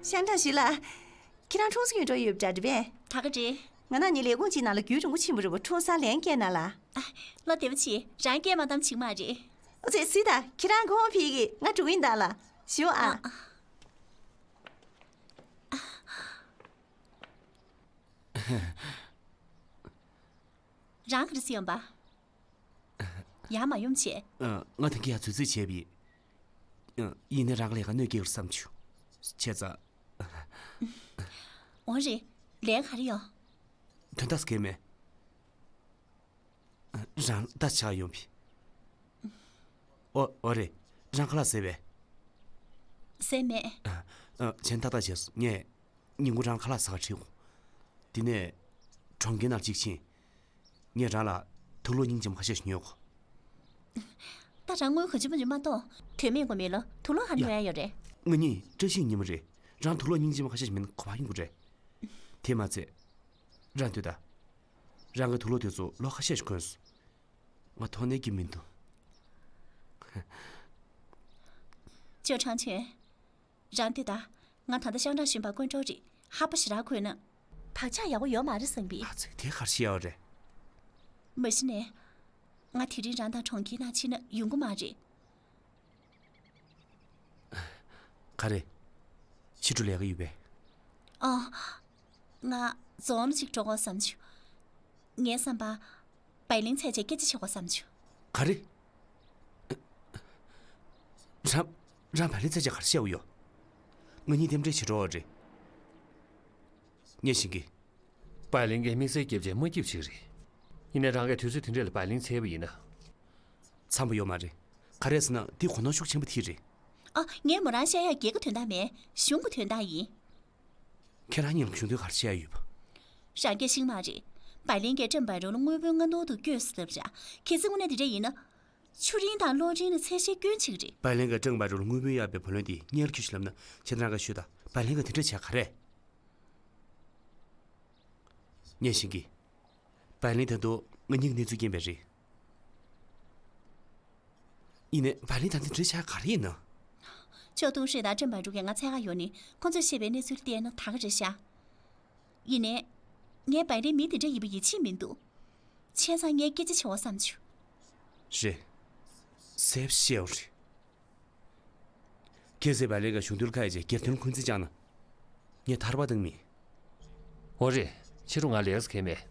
ཤང་ཀྲང་ཞུས་ལགས། ཁྱེད་རང་ཁྲུང་སུ་ཡོད་འགྲོ་ཡོད་པ་འདྲ་རེད་པས། ད་ག་རེད། ང་རང་གཉིས་ལས་ཁུངས་གཅིག་ནང་ལ་རྒྱུན་རིང་པོ་ཕྱིན་པ་རེད་པ། ཁྲུང་སུ་ལན་སྐྱེལ་ན་ལ། ཨ། བློ་བདེ་པོ་བྱེད། རང་སྐྱེལ་མ་བཏང་བྱེད་མ་རེད། ཨོ་ཙི་སི་ད། ཁྱེད་རང་གོང་ཕེབས་ཀྱི་ང་འགྲོ་གི་ཡིན་ད་ལ། ཞུ་ཨ། ཨ། རང་ག་རེ་ཟེར་ཡོང་པ། ཡར་མ་ཡོང་བྱས། ཨ། ང་དེང་གི་ཡར་ཚུད་ཚུད་བྱས་པ་ཡིན། ཨ། ཡིན་ནའི་རང་གི་ལས་ཀ་གནོད་སྐྱེལ་བསམ་བྱུང་། བྱས་ཙང་། འོ་རེད། ལས་ག་རེ་ཡོད། དོན་དག་ཟེར་མེད། རང་ལྟ་ཆགས་ཡོང་བི། ཨོ། ཨོ་རེད། རང་ཁ་ལག་ཟས་པས། ཟས་མེད། ཨ། ཨ། གཞན་ཏག་ཏག་བྱས་སོང་། ངས་ཉིན་གུང་རང་ཁ་ལག་ཟ་ག་ཁྲིད་དགོས། དེ་ནས་གྲོང་ཁྱེར་ནང་གཅིག་ཕྱིན། ངས་རང་ལ་དུག་ལོག་སྙིང་རྗེ་མོ་ཁ་ཤས་ཤིག་ཉོས་གོ། ད་རང་དངུལ་གང་ཅི་མ་ཅི་མ་གཏོགས་དོན་མེད་དགོས་མེད་ལ་དུག་ལོག་ཧ་ཡ། ཉོ་ཡ་ཡོད་རེད། ང་གཉིས་བཀྲ་ཤིས་ཉི་མ་རེད། རང་དུག་ལོག་སྙིང་རྗེ་མོ་ཁ་ཤས་ཤིག་མིན་གོ་བ་ཡོང་གི་རེད། དེ་མ་ཚད། རང་ལྟོས་དང་། རང་གི་དུག་ལོག་དེ་ཚོ་ལོ་ཁ་ཤས་ཤིག་གོན་སོང་། ང་མཐོང་ནས་ཀྱི་མི་འདུག་ཅོ་ཁྲང་ཆེན། རང་ལྟོས་དང་། ང་ད་ལྟ་ཤང་ཀྲང་ཞུས་པ་དཀོན་མཆོག་རེད། ཧ་པ་ཞེ་དྲག་གོན་ན། བག་ཆགས་ཡག་པོ་ཡོད་མ་རེད་བསམ་པས། ཨ་ཙི། དེ་ག་རེ་བཤད་ཡོད་རེད། མ་གཞི་ནས། ང་དེ་རིང་རང་དང་གྲོང་ཁྱེར་ནང་ཕྱིན་ན་ཡོང་གི་མ་རེད། ག་རེ། ཕྱི་དྲོ་ལས་ཀ་ཡོད་པས། ཨ། ང་རྫོང་ལ་ཅིག་འགྲོ་དགོས་བསམ་བྱུང་། ངའི་བསམ་པར། བའི་ལིང་འཚོལ་བྱས་སྐད་ཆ་བྱེད་དགོས་བསམ་བྱུང་། ག་རེ། རང་། རང་བའི་ལིང་འཚོལ་བྱས་ག་རེ་བཤད་ཡོད། ང་གཉིས་རྟེན་འབྲེལ་བྱེད་འགྲོ་བ་རེད། ངས་ཤེས་ཀྱི། བའི་ལིང་གིས་དམིགས་བསལ་སྐྱབས་བྱས་མ་སྐྱིད་ཅིག་རེད། ཡིན་ནའི་རང་གིས་དུས་ཚོད་དེ་འདྲ་ལ་བའི་ལིང་འཚོལ་བ་ཡིན་ན། འཚམས་པོ་ཡོད་མ་རེད། ག་རེ་ཟེར་ན་དེ་གོ་ནོར་ཤུགས་ཆེན་པོ་དེ་རེད། ཨ། ངས་མོ་རང་བཤད་ཡག་སྒེར་གྱི་དོན་དག་མེད། གཞུང་གི་དོན་དག་ཡིན། ཁྱེད་རང་གཉིས་ལ་གཞུང་དོན་ག་རེ་བཤད་ཡ་ཡོད་པ། རང་སྐད་ཤེས་མ་རེད། བའི་ལིང་གིས་ཀྲེང་བའི་རུང་ལ་དངུལ་བུན་སྔ་སྣུར་དུ་བསྐྱོན་སོང་ལབ་ར། གལ་སྲིད་དངོས་གནས་དེ་འདྲ་ཡིན་ན། ཆུ་རིན་དང་གློག་རིན་ལ་ཚད་གཞི་སྐྱོན་ཆེ་གི་རེད། བའི་ལིང་གིས་ཀྲེང་བའི་རུང་ལ་དངུལ་བུན་གཡར་བའི་བུ་ལོན་དེ་སྔོན་ལ་ཁྱོད་ཤེས་ལབ་ན་ཁྱེད་རང་ག་ཤོད་དང་། བའི་ལིང་གིས་དེ་འདྲ་བྱས་ག་རེ། ངས་ཤེས་ཀྱི། བའི་ལིང་ད་དུང་ང་གཉིས་ཀྱི་གནས་ཚུལ་རྐྱེན་པས་རེད། ཡིན་ནའི་བའི་ལིང་ད་ལྟ་འདྲི་བྱ་ག་རེ་ཡིན་ན། ཅོ་ཏུང་ཧྲི་དང་ཀྲེང་བའི་ཀྲུའུ་གིས་ང་འཚོལ་ག་ཡོང་ནས་ཁོང་ཚོས་བཤད་པའི་གནས་ཚུལ་བལྟས་ན་ད་ག་རེད་ཤག་ཡིན་ནའི། ངས་བའི་ལིང་མི་དེ་འདྲ་ཡིན་པ་ཡིད་ཆེས་མི་འདུག་བྱས་ཙང་ངས་སྐད་ཆ་བྱེད་དགོས་བསམ་བྱུང་། རེད། གསལ་པོ་བཤད་པ་རེད། གལ་སྲིད་བའི་ལིང་གིས་གཞུང་དོན་ཁ་ཡ་བྱས་སྒེར་དོན་འཁོན་འཛིན་བཅངས་ན། ངས་ཐར་པ་གཏོང་མིན། འོ་རེད། ཕྱི་དྲོ་ང་ལས་ཀ་ཁེལ་མེད།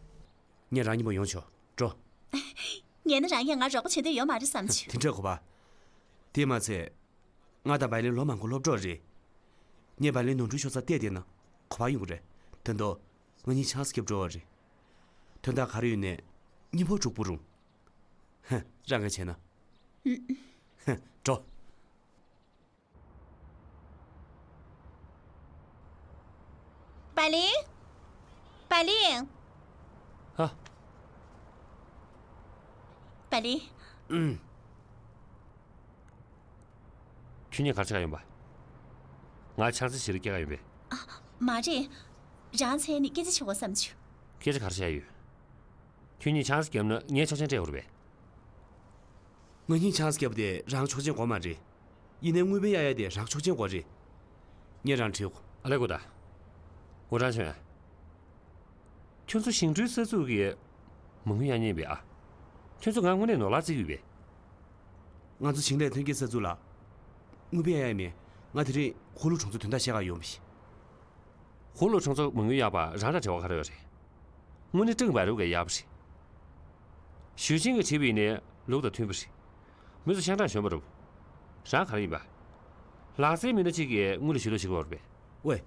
ངས་རང་གཉིས་པོ་ཡོང་ཆོག་འགྲོ། ངས་ནི་རང་གིས་ང་རོགས་པ་བྱེད་འདོད་ཡོད་མ་རེད་བསམ་བྱུང་། དེ་འདྲ་གོ་བ། དེ་མ་ཚད། ང་དང་བའི་ལིང་ལོ་མང་པོ་སློབ་གྲོགས་རེད། ངས་བའི་ལིང་ནོར་འཁྲུལ་ཤོར་ས་བལྟས་བསྡད་ན་གོ་བ་ཡོང་གི་རེད། ད་དུང་ང་གཉིས་ཆང་ས་བརྒྱབ་འགྲོ་བ་རེད། དོན་དག་ག་རེ་ཡོད་ནའི་གཉིས་པོ་འགྲུབ་པོ་རུང་། ཧ། རང་གིས་བྱས་ན། ཧ། འགྲོ། བའི་ལིང་། བའི་ལིང་། ཧ། བའི་ལིང་། ཨུམ། ཁྱོད་གཉིས་ག་རེ་བྱེད་ག་ཡོང་པ། ང་ཆང་ས་ཞིག་ལ་སྐྱེལ་ག་ཡོང་པས། ཨ། མ་རེད། རང་འཚོལ་ནས་སྐད་ཆ་བྱེད་དགོས་བསམ་བྱུང་། སྐད་ཆ་ག་རེ་བྱེད་ཡ་ཡོད། ཁྱོད་གཉིས་ཆང་ས་བརྒྱབ་ན་ངས་ཆོག་མཆན་སྤྲད་དགོས་རེད་པས། ང་གཉིས་ཆང་ས་བརྒྱབ་དེ་རང་ཆོག་མཆན་དགོས་མ་རེད། ཡིན་ནའི་དངུལ་བུན་གཡར་ཡ་དེ་རང་ཆོག་མཆན་དགོས་རེད། ངས་རང་དྲིས་གོ། ཨ་ལེ་གོ་ད། ཝུ་ཁྲང་ཆོན། ཁྱོད་ཚོ་ཞིང་འཕྲུལ་ས་ཚུགས་ཀྱི་མ་དངུལ་གཡར་མཁན་པས་ཨ། ཁྱོད་ཚོ་ང་དངོས་གནས་ནོར་ལག་བརྩི་གི་ཡོད་པས། ང་ཚོ་ཞིང་ལས་ཐོན་སྐྱེད་ས་ཚུགས་ལ། དངུལ་དཔེ་གཡར་ཡ་མེད། ང་དེ་རིང་ཧུ་ལུ་གྲོང་ཚོར་དོན་དག་བཤད་ག་ཡོང་བ་ཡིན། ཧུ་ལུ་གྲོང་ཚོར་མ་དངུལ་གཡར་བ་རང་དང་འབྲེལ་བ་ག་རེ་ཡོད་རེད། དངུལ་ནི་ཀྲང་བའི་རུ་གིས་གཡར་བ་རེད། ཞུས་ཅིན་གྱིས་བྲིས་པ་ཡིན་ནའི་ལུགས་དང་མཐུན་པ་རེད། མི་ཚོ་ཤང་ཀྲང་གཞོན་པ་རེད། རང་ག་རེ་ཡིན་པ། ལག་རྩལ་མི་སྣ་གཅིག་གིས་དངུལ་ལ་ཞུ་ལོ་ཞིག་བོར་བས། ཝེ།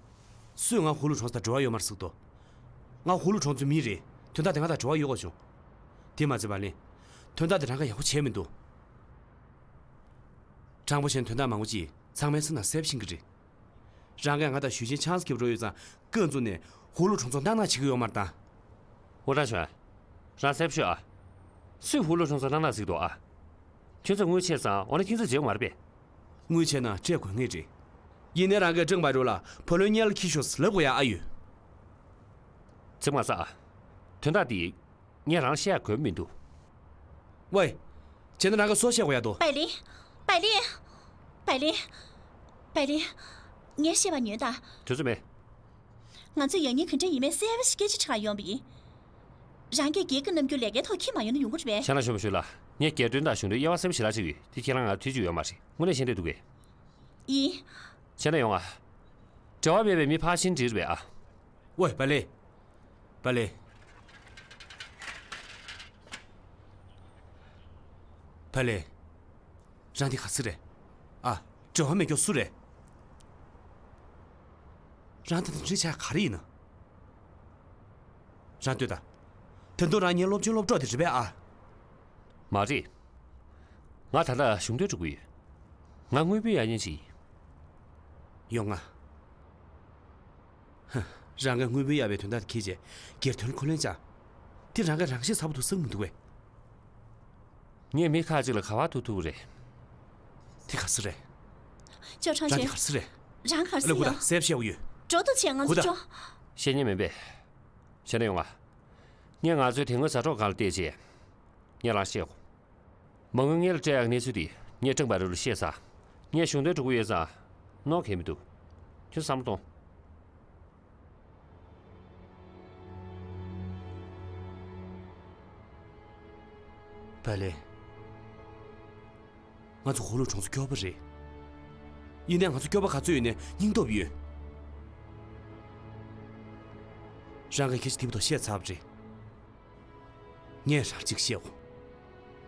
སུས་ང་ཧུ་ལུ་གྲོང་ཚོ་དང་འབྲེལ་བ་ཡོད་མ་རེད་ཟེར་གི་འདུག་ང་ཧུ་ལུ་གྲོང་ཚོའི་མི་རེད། དོན་དག་དེ་ང་དང་འབྲེལ་བ་ཡོད་དགོས་བྱུང་། དེ་མ་ཚད་པ་ལན། དོན་དག་དེ་རང་གིས་ཡག་པོ་བྱས་མི་འདུག་དྲང་པོ་བཤད་ན་དོན་དག་མང་པོ་ཅིག་ཚང་མའི་སེམས་ནང་གསལ་པོ་ཤེས་ཀྱི་རེད། རང་གིས་ང་དང་ཞུས་ཅིན་ཆང་སི་ཁེབས་འགྲོ་ཡོད་ཙང་ཀུན་རྫོབ་ནས་ཧུ་ལུ་གྲོང་ཚོ་གནག་གནག་བྱེད་ཀྱི་ཡོད་མ་རེད་ད། ཝུ་ཀྲང་ཞོན། རང་གསལ་པོ་ཤོད་ཨ། སུས་ཧུ་ལུ་གྲོང་ཚོ་གནག་གནག་ཟེར་གི་འདུག་ཨ། ཁྱོད་ཚོས་དངུལ་ཆད་ཙང་འོ་ན་ཁྱོད་ཚོས་བརྗེད་དགོས་མ་རེད་པས། དངུལ་ཆད་ན་སྤྲད་དགོས་ངེས་རེད། ཡིན་ནའི་རང་གིས་ཀྲང་བའི་རུ་ལ་བུ་ལོན་སྔོན་ལ་འཁྱེར་ཤོག་ལབ་དགོས་ཡ་ཨ་ཡོད། ཙིག་མ་ཟ་ཨ། དོན་དག་འདི། ངས་རང་ལ་བཤད་ཡ་དགོས་མི་འདུག་ཝེ། བྱས་ན་རང་གིས་སུ་ལ་བཤད་དགོས་ཡ་འདུག་བའི་ལིན། བའི་ལིན། བའི་ལིན། བའི་ལིན། ངས་བཤད་པ་ཉོན་དང་། དུས་ཚོད་མེད། ང་ཚོས་ཡང་སྙིང་ག་འདྲ་ཡིན་མིན་གསལ་པོ་ཞིག་སྐད་ཆ་དྲི་ག་ཡོང་བ་ཡིན། རང་གིས་སྒེར་གྱི་རྣམ་འགྱུར་ལས་ཀའི་ཐོག་འཁྱེར་མ་ཡོང་ན་ཡོང་གི་རེད་པས། ཤ་ན་ཞོ་མ་ཞུ་ལ། ངས་སྒེར་དོན་དང་གཞུང་དོན་དབྱེ་བ་གསལ་པོ་ཞིག་ལ་ཕྱེ་གི་ཡོད། དེ་ཁྱེད་རང་ང་ཐུགས་རྗེ་ཆེ་ཡོད་མ་རེད། དངོས་གནས་ཤེས་འདོད་འདུག་གས། ཡིན། བྱས་ན་ཡོང་ང་། འབྲེལ་བ་མེད་པའི་མི་ཕར་ཕྱིན་འགྲིག་རེད་པས་ཨ། ཝེ། བའི་ལིན། བའི་ལིན། བའི་ལིན། རང་འདི་ག་ཚོད་རེད། ཨ། འབྲེལ་བ་མེད་མཁན་སུ་རེད། རང་ད་ལྟ་འདི་འདྲ་བྱས་ག་རེ་ཡིན་ན། རང་ལྟོས་དང་། ད་དུང་རང་ངའི་སློབ་ཆུང་སློབ་གྲོགས་དེ་རེད་པས་ཨ། མ་རེད། ང་ད་ལྟ་གཞུང་དོན་འགྲོ་གི་ཡོད། ང་དངུལ་དཔེ་གཡར་མཁན་ཅིག་ཡིན། ཡོང་ང་། ཧ། རང་གིས་དངུལ་དཔེ་གཡར་བའི་དོན་དག་དེ་འཁྱེར་བྱས་སྒེར་དོན་ལ་འཁོན་ལན་བཅག་དེ་རང་གིས་རང་ཤེད་ཚ་པོ་འདུག་བསམ་གྱི་མི་འདུག་གས། ངས་མི་ཁག་ཅིག་ལ་ག་པར་ཐུག་ཐུག་རེད། དེ་ག་ཚོད་རེད། ཅོ་ཁྲང་ཅན། རང་དེ་ག་ཚོད་རེད། རང་ག་ཚོད་ཡོད། ལབ་དགོས་ད། གསལ་པོ་བཤད་དགོས་ཡོད། འགྲོ་འདུག་བྱས་ང་ཚོ་ཅོ། བཤད་ཉན་མིན་པས། བཤད་ན་ཡོང་ང་། ངས་ང་ཚོའི་དེ་སྔོན་ཟ་འཕྲོག་སྒང་ལ་བལྟས་རྗེས། ངས་རང་བཤད་གོ། མ་དངུལ་སྔོན་ལ་སྤྲད་ཡག་གནས་ཚུལ་དེ་ངས་ཀྲང་བའི་རུ་ལ་བཤད་ཚར། ངས་གཞུང་དོན་འགྲོ་གི་ཡོད་ཙང་། གནོད་གལ་མི་འདུག་ཁྱོད་བསམ་བློ་གཏོང་། བའི་ལིན། ང་ཚོ་ཧུ་ལུ་གྲོང་ཚོ་སྐྱོ་པོ་རེད། ཡིན་ནའི་ང་ཚོ་སྐྱོ་པོ་ག་ཚོད་ཡོད་ནའི་སྙིང་སྟོབས་ཡོད། རང་གིས་སྐད་ཆ་དེ་བོ་ཐོག་བཤད་ཚར་བ་རེད། ངས་རང་གཅིག་བཤད་གོ།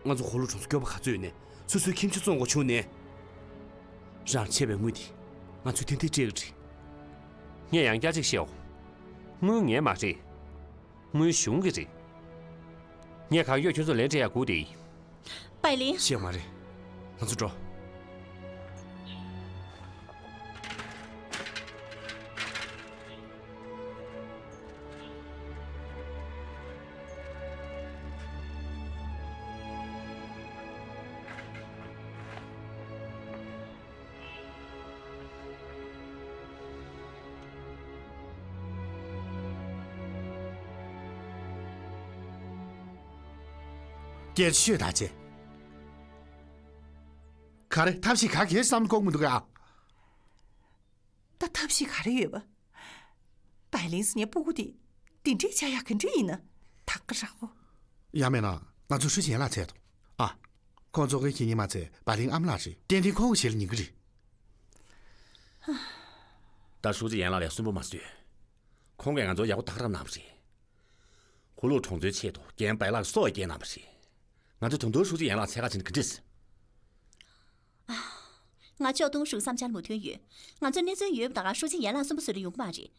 ང་ཚོ་ཧུ་ལུ་གྲོང་ཚོ་སྐྱོ་པོ་ག་ཚོད་ཡོད་ནའི་སོ་སོའི་ཁྱིམ་ཆུ་བཙོང་དགོས་བྱུང་ནའི། རང་ཆད་པའི་དངུལ་དེ་ང་ཚོས་ཏན་ཏན་སྤྲད་ཀྱི་རེད། ངས་ཡང་བསྐྱར་གཅིག་བཤད་གོ། དངུལ་ངའི་མ་རེད། དངུལ་གཞུང་གི་རེད། ངས་གང་མགྱོགས་ཁྱོད་ཚོར་ལན་སྤྲད་ཡག་སྒུག་བསྡད་ཡིན། པའི་ལིན། བཤད་མ་རེད། ང་ཚོ་འགྲོ། སྐད་ཆ་ཤོད་དང་བྱས། ག་རེ་ཐབས་ཤེས་ག་གེ་བསམ་བློ་འཁོར་མི་འདུག་ག། ད་ཐབས་ཤེས་ག་རེ་ཡོད་པ། བའི་ལིན་ཟེར་མཁན་སྤུ་གུ་དེ་འདི་འདྲས་བྱ་ཡག་ག་འདྲས་ཡིན་ན། ད་ག་ར་ཧོ། ཡང་མིན་ན་ང་ཚོ་ཧྲུའུ་ཅི་ཡན་ལགས་འཚོལ་དང་། ཨ། ཁོང་གཙོ་འགན་འཁྱེར་མཁན་མ་ཚད་བའི་ལིན་ཨ་མ་ལགས་རེད། ཏན་ཏན་ཁོང་གི་ཞལ་ལ་ཉན་གི་རེད། ད་ཧྲུའུ་ཅི་ཡན་ལགས་ལ་སུན་པོ་མ་བཟོས། ཁོང་གིས་ང་ཚོར་ཡག་པོ་ཐག་རག་གནང་བ་རེད། ཧུ་ལུ་གྲོང་ཚོའི་ཆེད་དུ་རྒན་བའི་ལགས་སྲོག་བསྐྱལ་གནང་བ་རེད། ང་ཚོ་ད་དུང་ཧྲུའུ་ཅི་ཡན་ལགས་འཚོལ་ག་ཕྱིན་ན་ག་འདྲས། ང་ཅོག་ཏུང་ཧྲུའུ་བསམ་འཆར་མོས་མཐུན་ཡོད། ང་ཚོ་གནས་ཚུལ་ཡོད་པ་ད་ག་ཧྲུའུ་ཅི་ཡན་ལགས་སུན་པོ་བཟོ་རྒྱུ་ཡོང་གི་མ་རེད།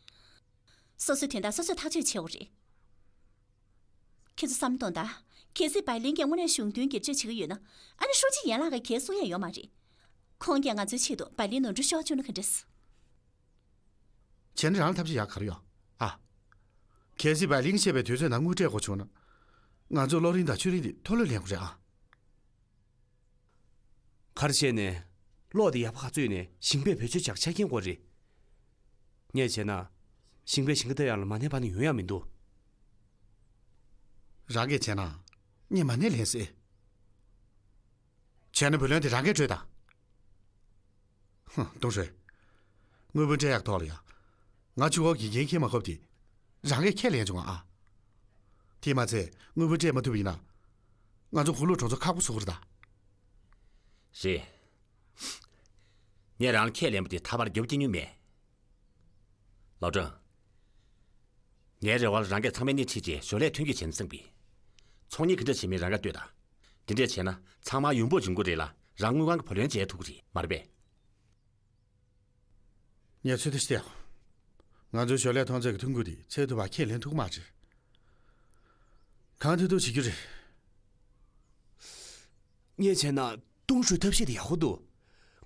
སོ་སོའི་དོན་དག་སོ་སོས་ཐག་གཅོད་བྱེད་དགོས་རེད། ཁྱེད་ཚོ་བསམ་བློ་གཏོང་དང་། གལ་སྲིད་བའི་ལིན་གྱིས་དངོས་གནས་གཞུང་དོན་བསྒྱུར་བཅོས་བྱེད་ཀྱི་ཡོད་ན། ཨ་ནི་ཧྲུའུ་ཅི་ཡན་ལགས་ཀྱིས་གལ་གསུང་ཡས་ཡོད་མ་རེད། ཁོང་གིས་ང་ཚོའི་ཆེད་དུ་བའི་ལིན་ནོར་འཁྲུལ་ཤོར་བཅུག་ན་ག་འདྲས། བྱས་ན་རང་ལ་ཐབས་ཤེས་ཡག་ག་རེ་ཡོད་ཨ། གལ་སྲིད་བའི་ལིན་བཤད་པའི་དུས་ཚོད་ནང་དངུལ་སྤྲད་དགོས་བྱུང་ན། ང་ཚོ་གློག་རིན་དང་ཆུ་རིན་དེ་མཐོ་ལོས་ལེན་དགོས་རེད་ཨ། ག་རེ་བྱས་ནས། གློག་དེ་ཡག་པོ་ག་ཚོད་ཡོད་ནའི་ཞིང་པས་བེད་སྤྱོད་བྱེད་ཆ་རྐྱེན་དགོས་རེད། ངས་བྱས་ན། ཞིང་པས་ཞིང་ཁ་བཏབ་ཡག་ལ་མ་ཎི་འབག་ནས་ཡོང་ཡག་མི་འདུག་རང་གིས་བྱས་ན། ངས་མ་ཎི་ལེན་སྲིད། བྱས་ན་བུ་ལོན་དེ་རང་གིས་སྤྲོད་དང་། ཧུང་། ཏུང་ཧྲོས། དངུལ་བུན་སྤྲད་ཡག་ཐོག་ལ་ཡ། ང་ཆུ་འོག་གི་འགན་འཁྱེར་མ་དགོས་པ་དེ། རང་གིས་ཁས་ལེན་བྱུང་ཨ། དེས་མ་ཚད་དངུལ་བུན་སྤྲད་མ་ཐུབ་པ་ཡིན་ན། ང་ཚོ་ཧུ་ལུ་གྲོང་ཚོ་ཁག་པོ་བཟོ་གི་རེད་ད། རེད། ངས་རང་ལ་ཁས་ལེན་པ་དེ་ཐར་པར་རྒྱབ་སྐྱེལ་མྱོང་མེད། ལའོ་ཀྲང་། ངའི་རེ་བ་ལ་རང་གིས་ཚང་མའི་སྣེ་ཁྲིད་རྗེས་ཞོར་ལས་མཐུན་འགྱུར་བྱས་ནས་བསམ་གི། ཚོང་གཉེར་ག་འདྲ་བྱེད་མིན་རང་གིས་ལྟོས་དང་། དེ་འདྲས་བྱས་ན་ཚང་མ་ཡོང་འབབ་འབྱུང་གི་རེད་ལ། རང་དངུལ་ཁང་གི་བུ་ལོན་འཇལ་ཐུབ་ཀྱི་རེད། མ་རེད་པས། ངས་ཚོད་ལྟ་ཞིག་བལྟས་ཡོང་། ང་ཚོའི་ཞོར་ལས་ཐོན་རྫས་ཀྱི་ཐོན་ཁུངས་དེ་ཚད་མཐོ་བ་ཁས་ལེན་ཐུབ་ཀྱི་མ་རེད། གང་ཐུབ་ཐུབ་བྱེད་རྒྱུ་རེད། ངས་བྱས་ན་ཏུང་ཧྲུའུ་ཐབས་ཤེས་དེ་ཡག་པོ་འདུག།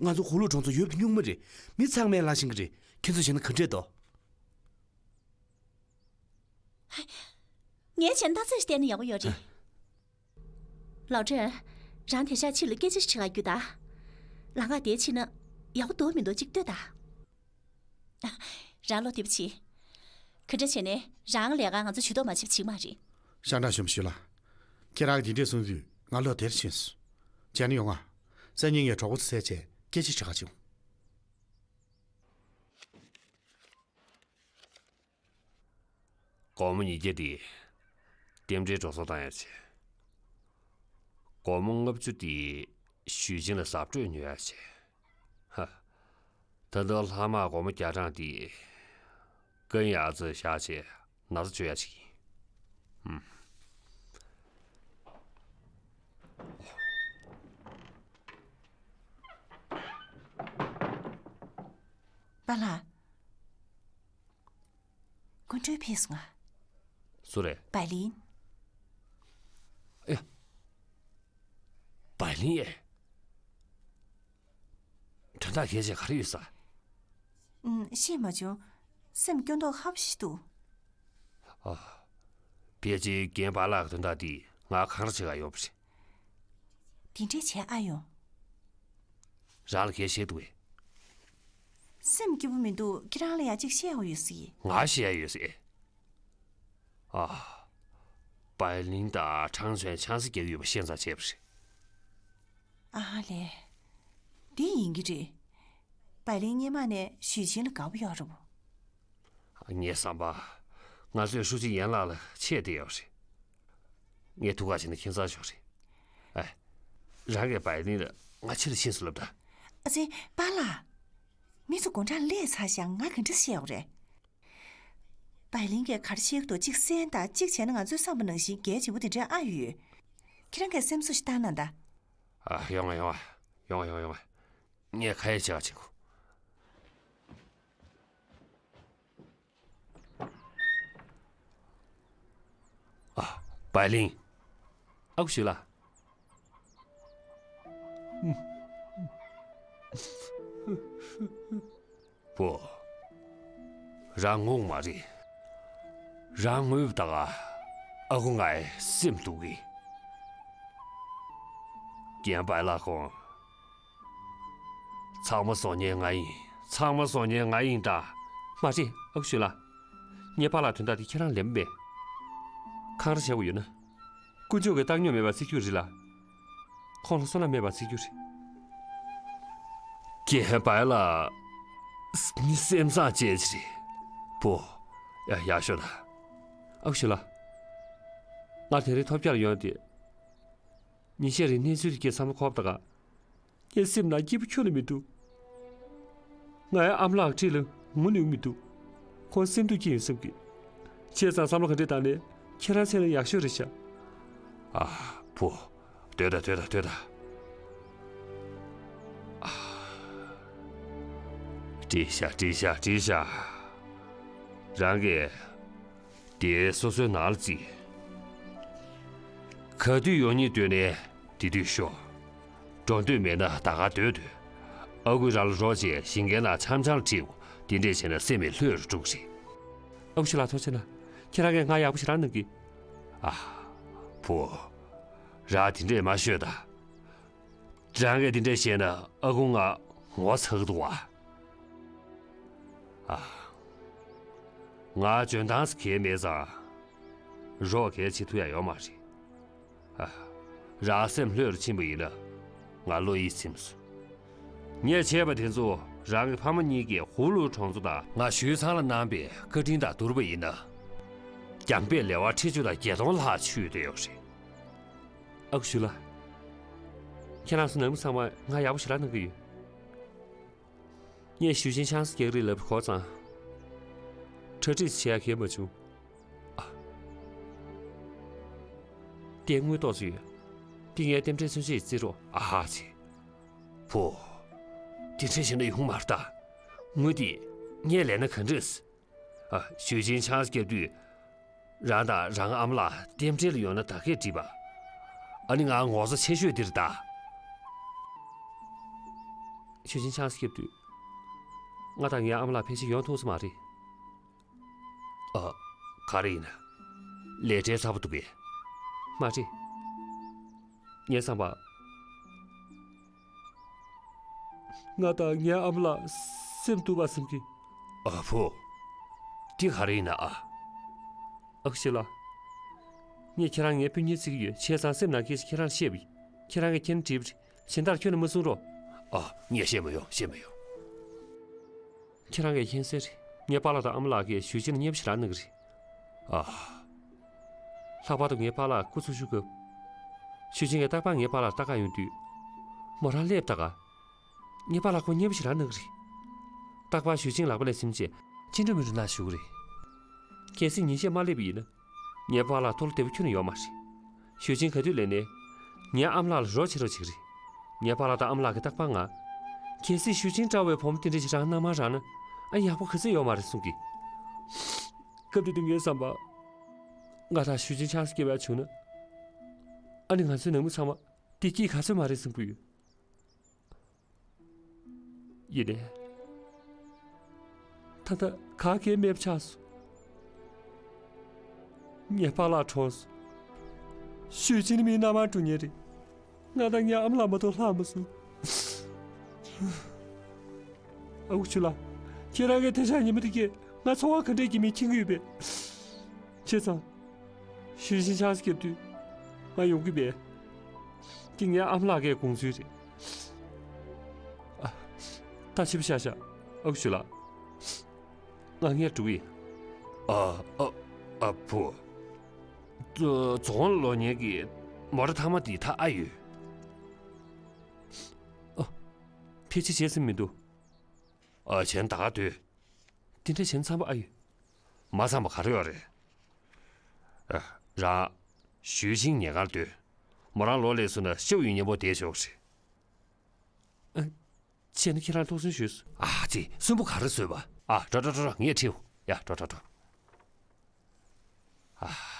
ང་ཚོ་ཧུའུ་ལུའུ་གྲོང་ཚོ་ཡོད་པ་སྨྱུག་མ་རེད། མི་ཚང་མས་ལབ་བཞིན་གྱི་རེད། ཁྱེད་ཚོས་བྱས་ན་ག་འདྲས་འདུག། ངས་བྱས་ན་རྟགས་ཚད་ཞིག་བལྟས་ན་ཡག་པོ་ཡོད་རེད། ལའོ་ཀྲང་། རང་དེང་སང་ཕྱི་ལ་སྐད་ཆ་ཞིག་དྲི་ག་རྒྱུགས་དང་། ལམ་ཁ་དེར་ཕྱིན་ན་ཡག་པོ་འདུག་མི་འདུག་ཅིག་ལྟོས་དང་། རང་བློ་བདེ་པོ་བྱེད། ག་འདྲ་བྱས་ནས་རང་ལས་ཀ་ང་ཚོ་ཇུས་གཏོགས་མ་བྱེད་པ་བྱེད་ཀྱི་མ་རེད། ཤང་ཀྲང་ཞུ་མི་ཞུ་ལ། ཁྱེད་རང་གིས་དེ་འདྲས་གསུངས་དུས་ང་བློ་བདེར་ཕྱིན་སོང་། བྱས་ན་ཡོང་ང་། སང་ཉིན་ངས་གྲོགས་པོ་ཚོ་བཙལ་བྱས་སྐད་ཆ་དྲི་ག་ཕྱིན། སྒོར་མོ་ཉིས་བརྒྱ་དེ་རྟེན་འབྲེལ་འགྲོ་སོང་བཏང་ཡག་བྱས། སྒོར་མོ་ལྔ་བཅུ་དེ་ཞུས་ཅིན་ལ་གཟབ་སྤྲོས་ཉོ་ཡག་བྱས། ཧ། ད་དུང་ལྷག་མ་སྒོར་མོ་བརྒྱ་གྲངས་དེ་ཀན་ཡག་ཙི་བཞག་བྱས་ན་ཚ་བཅོས་ཡག་ཅིག་ཡིན། ཧུམ། པཱ་ལགས། སྐུ་མགྲོན་ཕེབས་སོང་ང་། སུ་རེད། བའི་ལིན། ཨེ། བའི་ལིན་ཡེ། དོན་དག་གལ་ཆེ་ག་རེ་ཡོད་ས། ཨུམ། ཤེས་མ་བྱུང་། སེམས་སྐྱོ་མདོག་ཁ་པོ་ཞིག་འདུག། ཨ། ཕལ་ཆེར་རྒན་པཱ་ལགས་ཀྱི་དོན་དག་འདི་ང་གང་རུ་བྱེད་ག་ཡོང་བ་རེད། དེ་འདྲས་བྱས་ཨ་ཡོང་། རང་ལ་གལ་ཆེ་འདུག་གས། སེམས་སྐྱིད་པོ་མི་འདུག། ཁྱེད་རང་ལ་ཡ་གཅིག་བཤད་ཡག་ཡོད་ཟེར། ང་བཤད་ཡག་ཡོད་ཟེར། ཨ། བའི་ལིན་དང་ཁྲང་ཆོན་ཆང་ས་རྒྱག་ཡོད་པ་ཤེས་ཙང་བྱས་པ་རེད། ཨ་ལས། འདི་ཡིན་གྱི་རེད། བའི་ལིན་སྔོན་མ་ནས་ཞུས་ཅིན་ལ་དགའ་པོ་ཡོད་རེད་པོ། ངའི་བསམ་པར་ང་ཚོས་ཧྲུའུ་ཅི་ཡན་ལགས་ལ་ཆད་བསྡད་ཡོད་རེད། ངས་ཐུགས་ཁག་བྱས་ན་ཁྱད་མཚར་ཤོས་རེད། ཨེ། རང་གིས་བའི་ལིན་ལ་ང་ཆེ་ལ་ཕྱིན་སོང་ལབ་དང་། ཨ་ཙི། པཱ་ལགས། མི་ཚོ་དགུང་གྲངས་སླེབས་ཚར་ཤག། ང་ག་འདྲ་བཤད་དགོས་རེད། བའི་ལིན་གྱིས་ག་རེ་བཤད་ཀྱི་འདུག་གཅིག་གསན་དང་། གཅིག་བྱས་ན་ང་ཚོའི་བསམ་པ་ནང་བཞིན་གལ་ཆེན་པོ་དེ་འདྲ་ཨ་ཡོད། ཁྱེད་རང་གིས་སེམས་གསོ་ཞིག་བཏང་གནང་དང་། ཨ། ཡོང་ང་ཡོང་ང་། ཡོང་ང་ཡོང་ང་ཡོང་ང་། ངས་ཁ་ཡ་བྱེད་ག་ཕྱིན་གོ། ཨ། བའི་ལིན། ཨ་ཁུ་ཞུས་ལགས། བུ། རང་ངུ་མ་རེད། རང་ངུས་པ་ད་ག་ཨ་ཁུ་ངའི་སེམས་སྡུག་གི། རྒན་པཱ་ལགས་ཁོང་། ཚང་མ་བཟོ་མཁན་ང་ཡིན། ཚང་མ་བཟོ་མཁན་ང་ཡིན་ད། མ་རེད། ཨ་ཁུ་ཞུས་ལགས། ངའི་པཱ་ལགས་དོན་དག་དེ་ཁྱེད་རང་ལེན་པ་མེད། གང་རེ་བྱེད་དགོས་ཡོད་ན། དཀོན་མཆོག་གིས་བཏང་སྙོམས་མེད་པར་བརྩི་རྒྱུ་རེད་ལ། ཁོང་ལ་བསོད་ནམས་མེད་པར་བརྩི་རྒྱུ་རེད། རྒན་པཱ་ལགས། མི་སེམས་བཟང་ཅན་ཅིག་རེད། བུ། ཡ། ཡག་ཤོས་ད། ཨ་ཁུ་ཞུས་ལགས། ང་དེ་རིང་ཐོབ་རྒྱག་ལ་ཡོང་དུས། ཉིན་ཤས་རིང་གནས་ཚུལ་དེ་སྐད་བསམ་བློ་འཁོར་བ་ད་ག། ངའི་སེམས་ནང་སྐྱིད་པོ་ཁྱོན་ནས་མི་འདུག། ངའི་ཨ་མ་ལགས་འཁྲིས་ལ་ངུ་ནས་མི་འདུག། ཁོང་སེམས་སྡུག་སྐྱེ་ཡོང་བསམ་གི། བྱས་ཙང་བསམ་བློ་ག་འདྲས་བཏང་ནས་ཁྱེད་རང་མཚན་ལ་ཡག་ཤོས་རེད་ཤག། ཨ། བུ། སྡོད་ད་སྡོད་ད་སྡོད་ད། ཨ། བྲིས་ཤག། བྲིས་ཤག། བྲིས་ཤག། རང་གིས། དེ་སོ་སོའི་ནང་ལ་བརྩི། ག་དུས་ཡོང་སྙིང་འདོད་ནའི་དེ་དུས་ཤོག། འགྲོ་འདོད་མེད་ན་ད་ག་སྡོད་སྡོད། ཨ་ཁུས་རང་ལ་རོགས་བྱས་ཞིང་ཁའི་ནང་འཆམ་འཆམ་ལ་ཁྲིད། དེ་འདྲས་བྱས་ན་སེམས་ལྷོད་རུ་འགྲོ་གི་རེད། ཨ་ཁུ་ཞུས་ལགས། ཐུགས་རྗེ་གནང་། ཁྱེད་རང་གིས་ང་ཡག་པོ་ཞེ་དྲག་གནང་གི། ཨ། བུ། རང་དེ་འདྲས་མ་ཤོད་ད། རང་གིས་དེ་འདྲ་བཤད་ན་ཨ་ཁུ་ང་ངོ་ཚ་གི་འདུག་བ། ཨ། ང་འཇོན་ཐང་ག་གེ་མེད་ཙང་། རོགས་ག་གེ་བྱེད་ཐུབ་ཡག་ཡོད་མ་རེད། ཨ། རང་སེམས་ལྷོད་རུ་ཕྱིན་པ་ཡིན་ན་ང་བློ་ཡིད་ཚིམ་སོང་། ངས་བྱས་པ་དེ་ཚོ་རང་གི་ཕ་མ་གཉིས་ཀྱིས་ཧུའུ་ལུའུ་གྲོང་ཚོ་དང་ང་ཞུས་ཚང་ལ་གནང་པའི་བཀའ་དྲིན་དང་བསྡུར་བ་ཡིན་ན། རྒྱང་འབེབས་ལེ་དབར་ཁྲི་བཅུ་དང་བརྒྱད་སྟོང་ལྷག་ཆུད་བསྡད་ཡོད་རེད། ཨ་ཁུ་ཞུས་ལགས། ཁྱེད་རང་ཚོ་ནང་མི་ཚང་མ་ང་ཡག་པོ་ཞེ་དྲག་གནང་གི་ཡོད། ངས་ཞུས་ཅིན་ཆང་ས་རྒྱག་རེད་ལབ་གོ་ཙང་། གྲ་སྒྲིག་བྱེད་ཡག་གང་ཡང་མ་བྱུང་། ཨ། དེ་དངུལ་ཏོག་ཙམ་ཡོད། འདི་ངའི་རྟེན་འབྲེལ་མཚོན་ཆེད་རྩིས་རོགས། ཨ་ཧ་ཙི། ཕོ། དེ་འདྲ་བྱས་ན་ཡོང་མ་རེད་ད། དངུལ་དེ་ངས་ལེན་ན་ག་འདྲ། ཨ། ཞུས་ཅིན་ཆང་ས་རྒྱག་དུས། རང་དང་རང་ཨ་མ་ལགས་རྟེན་འབྲེལ་ལ་ཡོང་ན་ད་གས་འགྲིག་པ། ཨ་ནི་ང་ངོ་ཚ་ཆེ་ཤོས་འདི་རེད་ད། ཞུས་ཅིན་ཆང་ས་རྒྱག་དུས། ང་དང་ངའི་ཨ་མ་ལགས་ཕལ་ཆེར་ཡོང་ཐུབ་ས་མ་རེད། ཨ། ག་རེ་ཡིན་ན། ལས་བྲེལ་ཚ་པོ་འདུག་གས། མ་རེད། ངའི་བསམ་པ། ང་དང་ངའི་ཨ་མ་ལགས་སེམས་སྡུག་པ་བཟོ་གི། ཨ་ཕོ། འདི་ག་རེ་ཡིན་ན་ཨ། ཨ་ཁུ་ཞོ་ལགས། ངས་ཁྱེད་རང་ངའི་སྤུན་ཉེ་བརྩི་གི་ཡོད། བྱས་ཙང་སེམས་ནང་སྐད་ཆ་ཁྱེད་རང་བཤད་པ་ཡིན། ཁྱེད་རང་གིས་མཁྱེན་འགྲིག་པ་རེད། གཞན་དག་ཁྱོན་ནས་མ་གསུང་རོགས། ཨ། ངས་བཤད་མ་ཡོང་། བཤད་མ་ཡོང་། ཁྱེད་རང་གིས་མཁྱེན་གསལ་རེད། ངའི་པཱ་ལགས་དང་ཨ་མ་ལགས་ཀྱིས་ཞུས་ཅིན་ལ་མཉེས་པོ་ཞེ་དྲག་གནང་གི་རེད། ཨ། ལྷག་པར་དུ་ངའི་པཱ་ལགས་སྐུ་འཚོ་བཞུགས་སྐབས། ཞུས་ཅིན་གྱིས་རྟག་པར་ངའི་པཱ་ལགས་ལ་ལྟ་ག་ཡོང་དུས། མོ་རང་སླེབས་ད་ག་ངའི་པཱ་ལགས་ཁོ་མཉེས་པོ་ཞེ་དྲག་གནང་གི་རེད། རྟག་པར་ཞུས་ཅིན་ལག་པ་ལ་ཟིན་བྱས་ཅི་འདྲ་མི་འདྲ་གནང་བཞུགས་ཀྱི་རེད། གལ་སྲིད་ཉིན་ཤས་མ་སླེབས་པ་ཡིན་ན། ངའི་པཱ་ལགས་ཐུགས་ལ་བདེ་པོ་ཁྱོན་ནས་ཡོད་མ་རེད། ཞུས་ཅིན་ག་དུས་སླེབས་ནའི། ངའི་ཨ་མ་ལགས་ལ་རོགས་བྱེད་རོགས་བྱེད་ཀྱི་རེད། ངའི་པཱ་ལགས་དང་ཨ་མ་ལགས་ཀྱིས་རྟག་པར་ང་། གལ་སྲིད་ཞུས་ཅིན་འདྲ་བའི་བུ་མོ་དེ་འདྲ་ཞིག་རང་མནའ་མར་རག་ན། ཨ། ཡག་པོ་ག་ཚོད་ཡོད་མ་རེད་གསུང་གི། སྐབས་དེ་དུས་ངའི་བསམ་པ། ང་དང་ཞུས་ཅིན་ཆང་ས་སྐྱེ་བ་བྱུང་ན། ཨ་ནི་ང་ཚོའི་ནང་མི་ཚང་མ་བདེ་སྐྱིད་ག་ཚོད་མ་རེད་གསུང་གི་ཡོད། ཡིན་ནའི། ད་ལྟ་ག་གེ་མེད་པ་ཆགས་སོང་། ངའི་པཱ་ལགས་གྲོངས་སོང་། ཞུས་ཅིན་ནི་མིའི་མནའ་མར་འགྲོ་མཁན་རེད། ང་དང་ངའི་ཨ་མ་ལགས་མ་གཏོགས་ལྷག་མ་སོང་། ཨ་ཁུ་ཞོ་ལགས། ཁྱེད་རང་གིས་དེ་ཞག་ཉི་མ་དེ་གས་ང་ཚོར་བ་ག་འདྲས་ཀྱི་མི་མཁྱེན་གྱི་ཡོད་པས། བྱས་ཙང་། ཞུས་ཅིན་ཆང་ས་བརྒྱབ་དུས། ང་ཡོང་གི་མེད། འདི་ངའི་ཨ་མ་ལགས་ཀྱི་དགོངས་ཚུལ་རེད། ཨ། ད་ཕྱི་པོ་བཞག་བཞག་ཨ་ཁུ་ཞོ་ལགས། ང་སྔོན་འགྲོ་གི་ཡིན། ཨ། ཨ། ཨ་ཕོ། རྫོང་ལོག་མཁན་གྱི་མོ་ཊ་ཐ་མ་འདི་ད་ཨ་ཡོད། ཨ། ཕལ་ཆེར་བྱས་ཟིན་མི་འདུག་ཨ། གཞན་ད་ག་སྡོད། དེ་འདྲ་བྱས་ན་འཚམས་པ་ཨ་ཡོད། མ་འཚམས་པ་ག་རེ་ཡོད་རེད། ཨ། རང་། ཞུས་ཅིན་ཉེན་ཁར་སྡོད། མོ་རང་ལོག་སླེབས་སོང་ན་ཤི་བོ་ཡི་མཉམ་པོ་བསྡད་ཆོག་རེད། ཨ། བྱས་ན་ཁྱེད་རང་ཐུགས་སུན་ཞུས་སོང་། ཨ་ཙི། སུན་པོ་ག་རེ་བཟོས་པ། ཨ། འགྲོ་འགྲོ་འགྲོ་འགྲོ། ངས་ཁྲིད། ཡ། འགྲོ་འགྲོ་འགྲོ། ཨ།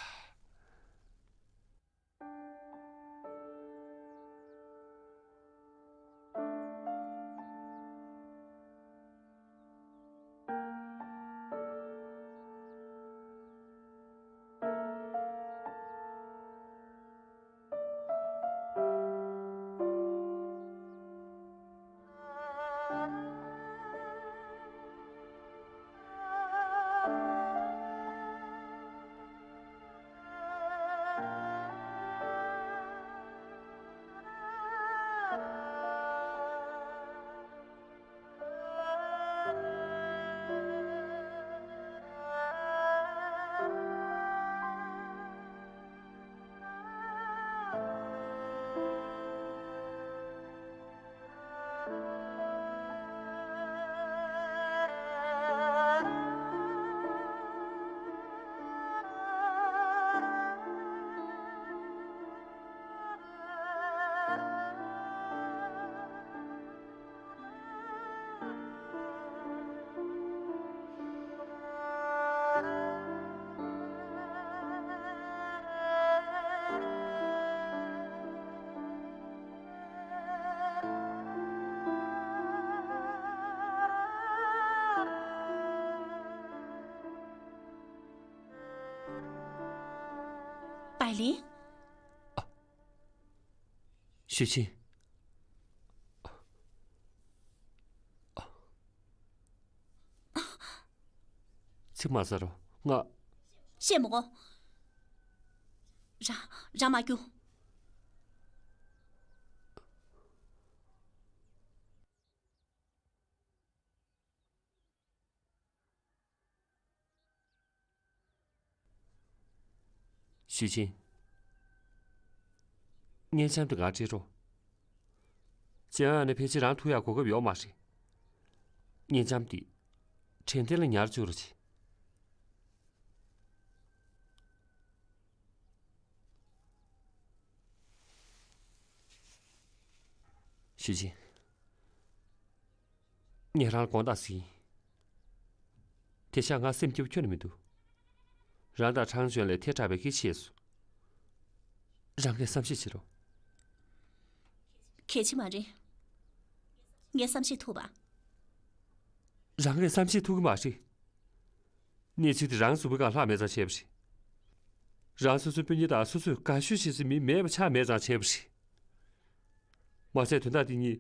པའི་ལིན། ཞུས་ཅིན། ཚིག་མ་ཟ་རོགས། ང་། བཤད་མི་དགོས། རང་། རང་མ་རྒྱུག་ཞུས་ཅིན། སྔན་འཆམ་དུ་ང་སྤྲད་རོགས། ཅན་ཨན་ནི་ཕལ་ཆེར་རང་ཐུག་ཡག་གོ་སྐབས་ཡོད་མ་རེད། ཉེ་འཆམ་དེ་དྲན་རྟེན་ལ་ཉར་བཅུག་རོགས་བྱེད། ཞུས་ཅིན། ངས་རང་ལ་དགོངས་དག་ཟིན། དེ་ཤ་ང་སེམས་སྐྱིད་པོ་ཁྱོན་ནས་མི་འདུག་རང་དང་ཁྲང་ཅོན་ལས་ཐལ་དྲགས་པའི་སྐད་ཆ་བཤད་སོང་། རང་གིས་བསམ་ཤེས་བྱེད་རོགས། གལ་ཆེ་མ་རེད། ངས་བསམ་ཤེས་ཐུབ་པ། རང་གིས་བསམ་ཤེས་ཐུབ་ཀྱི་མ་རེད། གནས་ཚུལ་དེ་རང་གཟུགས་པོའི་སྒང་ལྷག་མེད་ཙམ་བྱས་པ་རེད། རང་སོ་སོའི་སྤུན་ཉེ་དང་སོ་སོས་དགའ་ཤོས་བྱེད་སའི་མི་མེད་པ་ཆགས་མེད་ཙམ་བྱས་པ་རེད། མ་ཟད་དོན་དག་འདི་གཉིས་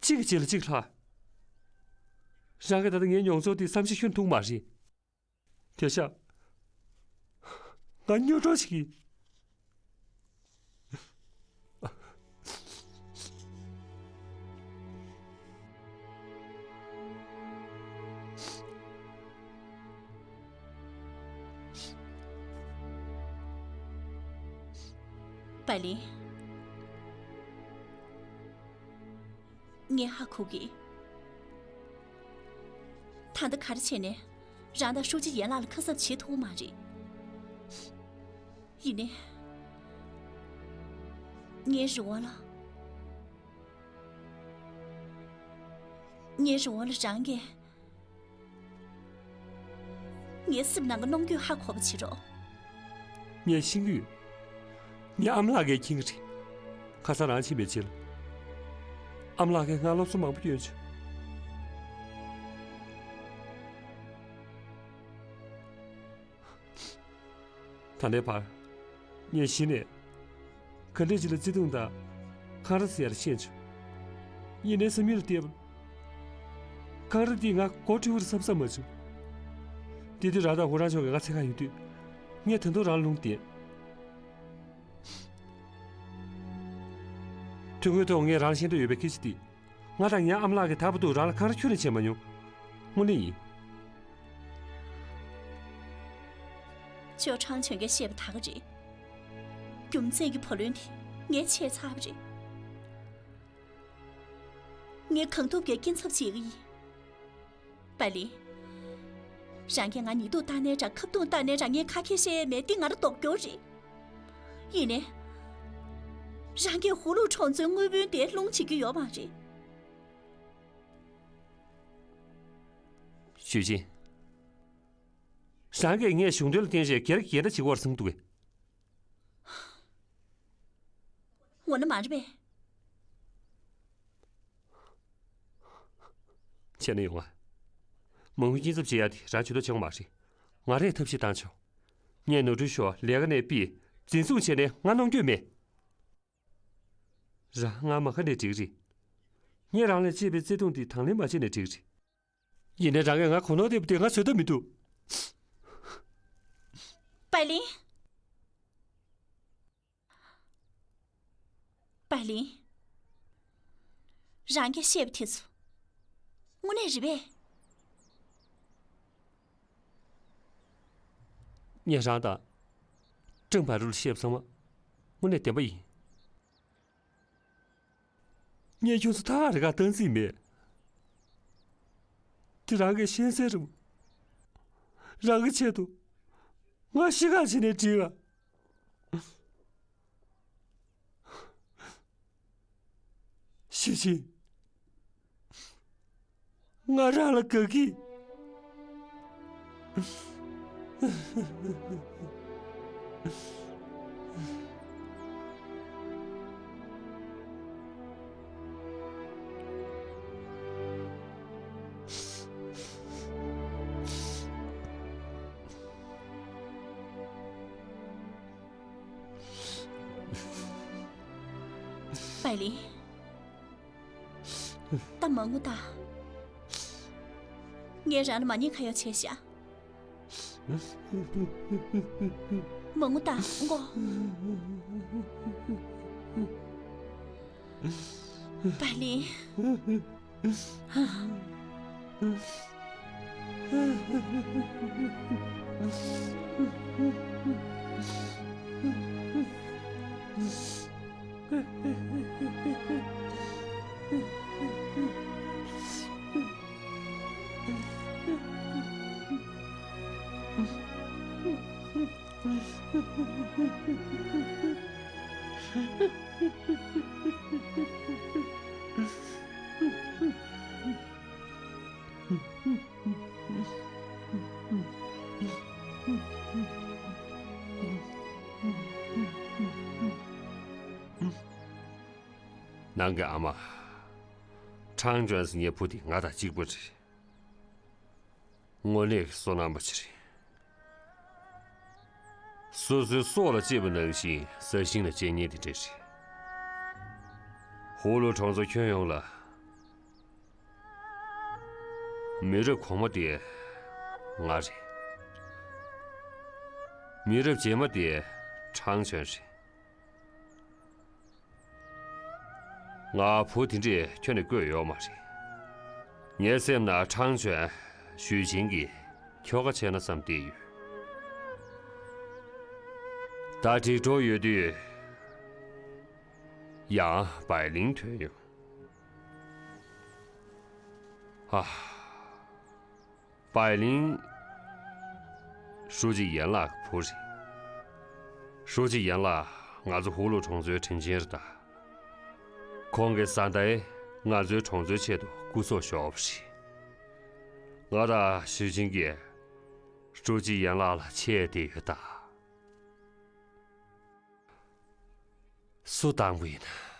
གཅིག་གི་རྗེས་ལ་གཅིག་ལྷག་རང་གིས་ད་ལྟ་ངའི་མྱོང་ཚོར་འདི་བསམ་ཤེས་ཁྱོན་ཐུབ་མ་རེད། དེ་ཤ། ང་སྨྱོ་གྲོགས་ཤིག་ཡིན། པའི་ལིན། ངས་ཧ་གོ་གི། ད་ལྟ་ག་རེ་བྱས་ནས་རང་དང་ཧྲུའུ་ཅི་ཡན་ལགས་ལ་ཁ་གསབ་བྱེད་ཐུབ་མ་རེད། ཡིན་ནའི། ངའི་རེ་བ་ལ། ངའི་རེ་བ་ལ་རང་གིས། ངའི་སེམས་ནང་གི་གནོང་འགྱོད་ཧ་གོ་བ་བྱེད་རོགས། ངས་ཤེས་ཀྱི་ཡོད། ངའི་ཨ་མ་ལགས་ཀྱིས་མཁྱེན་གྱི་རེད། ཁ་སང་རང་ཕྱིན་པའི་རྗེས་ལ། ཨ་མ་ལགས་ཀྱིས་ང་སློབ་གསོ་མང་པོ་སྐྱོན་བྱུང་། ད་ལྟའི་བར། ངས་གཞི་ནས། ག་འདྲས་ཅིག་ལ་བརྩེ་དུང་དང་། འཁང་ར་ཟེར་ཡ་ལ་ཤེས་བྱུང་། ཡིན་ནའི་བསམ་ཡུལ་ལ་བལྟས་པ། འཁང་ར་འདིས་ང་མགོ་བཀྲུས་པ་རེད་བསམ་བསམ་མ་བྱུང་། དེ་དུས་རང་དང་ཧུ་རང་ཆོག་གིས་ང་འཚོལ་ག་ཡོང་དུས། ངས་ད་དུང་རང་ལ་ལུང་བསྟན། ཐུག་འཕྲད་ཐོག་ངས་རང་ལ་བཤད་འདོད་ཡོད་པའི་སྐད་ཆ་འདི། ང་དང་ངའི་ཨ་མ་ལགས་ཀྱིས་ད་བར་དུ་རང་ལ་འཁང་ར་ཁྱོན་ནས་བྱས་མ་མྱོང་། དངོས་གནས་ཡིན། ཅོ་ཁྲང་ཆོན་གྱིས་བཤད་པ་ད་ག་རེད། རྒྱུ་མཚན་གྱི་བུ་ལོན་དེ་ངས་ཆད་ཚར་བ་རེད། ངས་གང་ཐུབ་ཀྱིས་སྐྱིན་ཚབ་བྱེད་ཀྱི་ཡིན། པའི་ལིན། རང་གིས་ང་ཉེས་འདུག་བཏང་ནའི་འདྲ་ཁ་བརྡུང་བཏང་ནའི་འདྲ་ངས་ཁ་སྐད་བཤད་ཡས་མེད་འདི་ང་རང་ལྡོག་རྒྱུ་རེད། ཡིན་ནའི། རང་གིས་ཧུ་ལུ་གྲོང་ཚོའི་དངུལ་བུན་དེ་སློང་བྱེད་རྒྱུ་ཡོད་མ་རེད། ཞུས་ཅིན། རང་གིས་ངས་གཞུང་དོན་ལ་བརྟེན་བྱས་སྒེར་གྱི་འགལ་ཟླ་བྱེད་ཀྱི་ཡོད་རེད་བསམ་གྱི་འདུག་གས། འོ་ན་མ་རེད་པས། བྱས་ན་ཡོང་ང་། མ་དངུལ་སྐྱིན་ཚབ་བྱེད་ཡ་དེ་རང་ཇུས་གཏོགས་བྱེད་དགོས་མ་རེད། ང་རས་ཐབས་ཤེས་བཏང་ཆོག་ངས་ནོར་འཁྲུལ་ཤོར་ལས་ཀ་ནས་ཕུད། འཛིན་བཟུང་བྱས་ནས་ང་གནོང་འགྱོད་མེད། རང་ང་མ་ཁ་ནས་འགྲིག་རེད། ངས་རང་ལ་བཅངས་པའི་བརྩེ་དུང་འདི་དང་ལེན་མ་བྱས་ནས་འགྲིག་རེད། ཡིན་ནའི་རང་གིས་ང་གོ་ནོར་འདེབས་དེ་ང་བཟོད་ཐབས་མི་འདུག་པའི་ལིན། པའི་ལིན། རང་གིས་བཤད་པ་དེ་ཚོ། དངོས་གནས་རེད་པས། ངས་རང་དང་། ཀྲང་བ་རུ་ལ་བཤད་པ་ཚང་མ། དངོས་གནས་བདེན་པ་ཡིན། ངས་ཁྱོད་ཚོ་ཐག་རེ་ཁ་བཏང་རྩིས་མེད། དེ་རང་གིས་ཤེས་གསལ་རེད། རང་གི་ཆེད་དུ། ང་ཤི་ཁ་བྱས་ནས་འགྲིག་ཨ། ཞུས་ཅིན། ང་རང་ལ་དགའ་གི། པའི་ལིན། ད་མ་ངུ་ད། ངས་རང་ལ་མ་ཉེས་ཁ་གཡོག་བྱས་ཤག་མ་ངུ་ད་མགོ། པའི་ལིན། ནང་གི་ཨ་མ། ཁྲང་ཅོན་ཟེར་མཁན་བུ་དེ་ང་དང་གཅིག་པ་རེད། དངོས་གནས་ཀྱི་བསོད་ནམས་པ་ཅིག་རེད། སོ་སོའི་སྲོག་ལ་གཅེས་པ་ནང་བཞིན་ས་ཞིང་ལ་གཅེས་མཁན་དེ་འདྲ་རེད། ཧུའུ་ལུའུ་གྲོང་ཚོ་ཁྱོན་ཡོངས་ལ། མི་རབས་གོང་མ་དེ་ང་རེད། མི་རབས་རྗེས་མ་དེ་ཁྲང་ཅོན་རེད། ང་བུ་དེ་འདྲས་ཁྱོན་ནས་བསྐོས་ཡོད་མ་རེད། ངའི་སེམས་ནང་ཁྲང་ཅོན་ཞུས་ཆིང་གི་ཁྱོ་ག་བྱས་ན་བསམ་བསྡད་ཡོད། ད་འགྲིག་འགྲོ་ཡོད་དུས། ཡང་བའི་ལིང་ཐོན་ཡོང་། ཧ། བའི་ལིང་། ཧྲུའུ་ཅི་ཡན་ལགས་ཀྱི་བུ་རེད། ཧྲུའུ་ཅི་ཡན་ལགས་ང་ཚོ་ཧུའུ་ལུའུ་གྲོང་ཚོའི་དྲིན་ཆེན་རེད་ད། ཁོང་གིས་བཟའ་ཟླ་ང་ཚོའི་གྲོང་ཚོའི་ཆེད་དུ་སྐུ་སྲོག་ཤོར་བ་རེད། ང་དང་ཞུས་ཆིང་གིས་ཧྲུའུ་ཅི་ཡན་ལགས་ལ་ཆེ་བསྟོད་ཡོད་ད། སུ་དང་པོ་ཡིན་ན།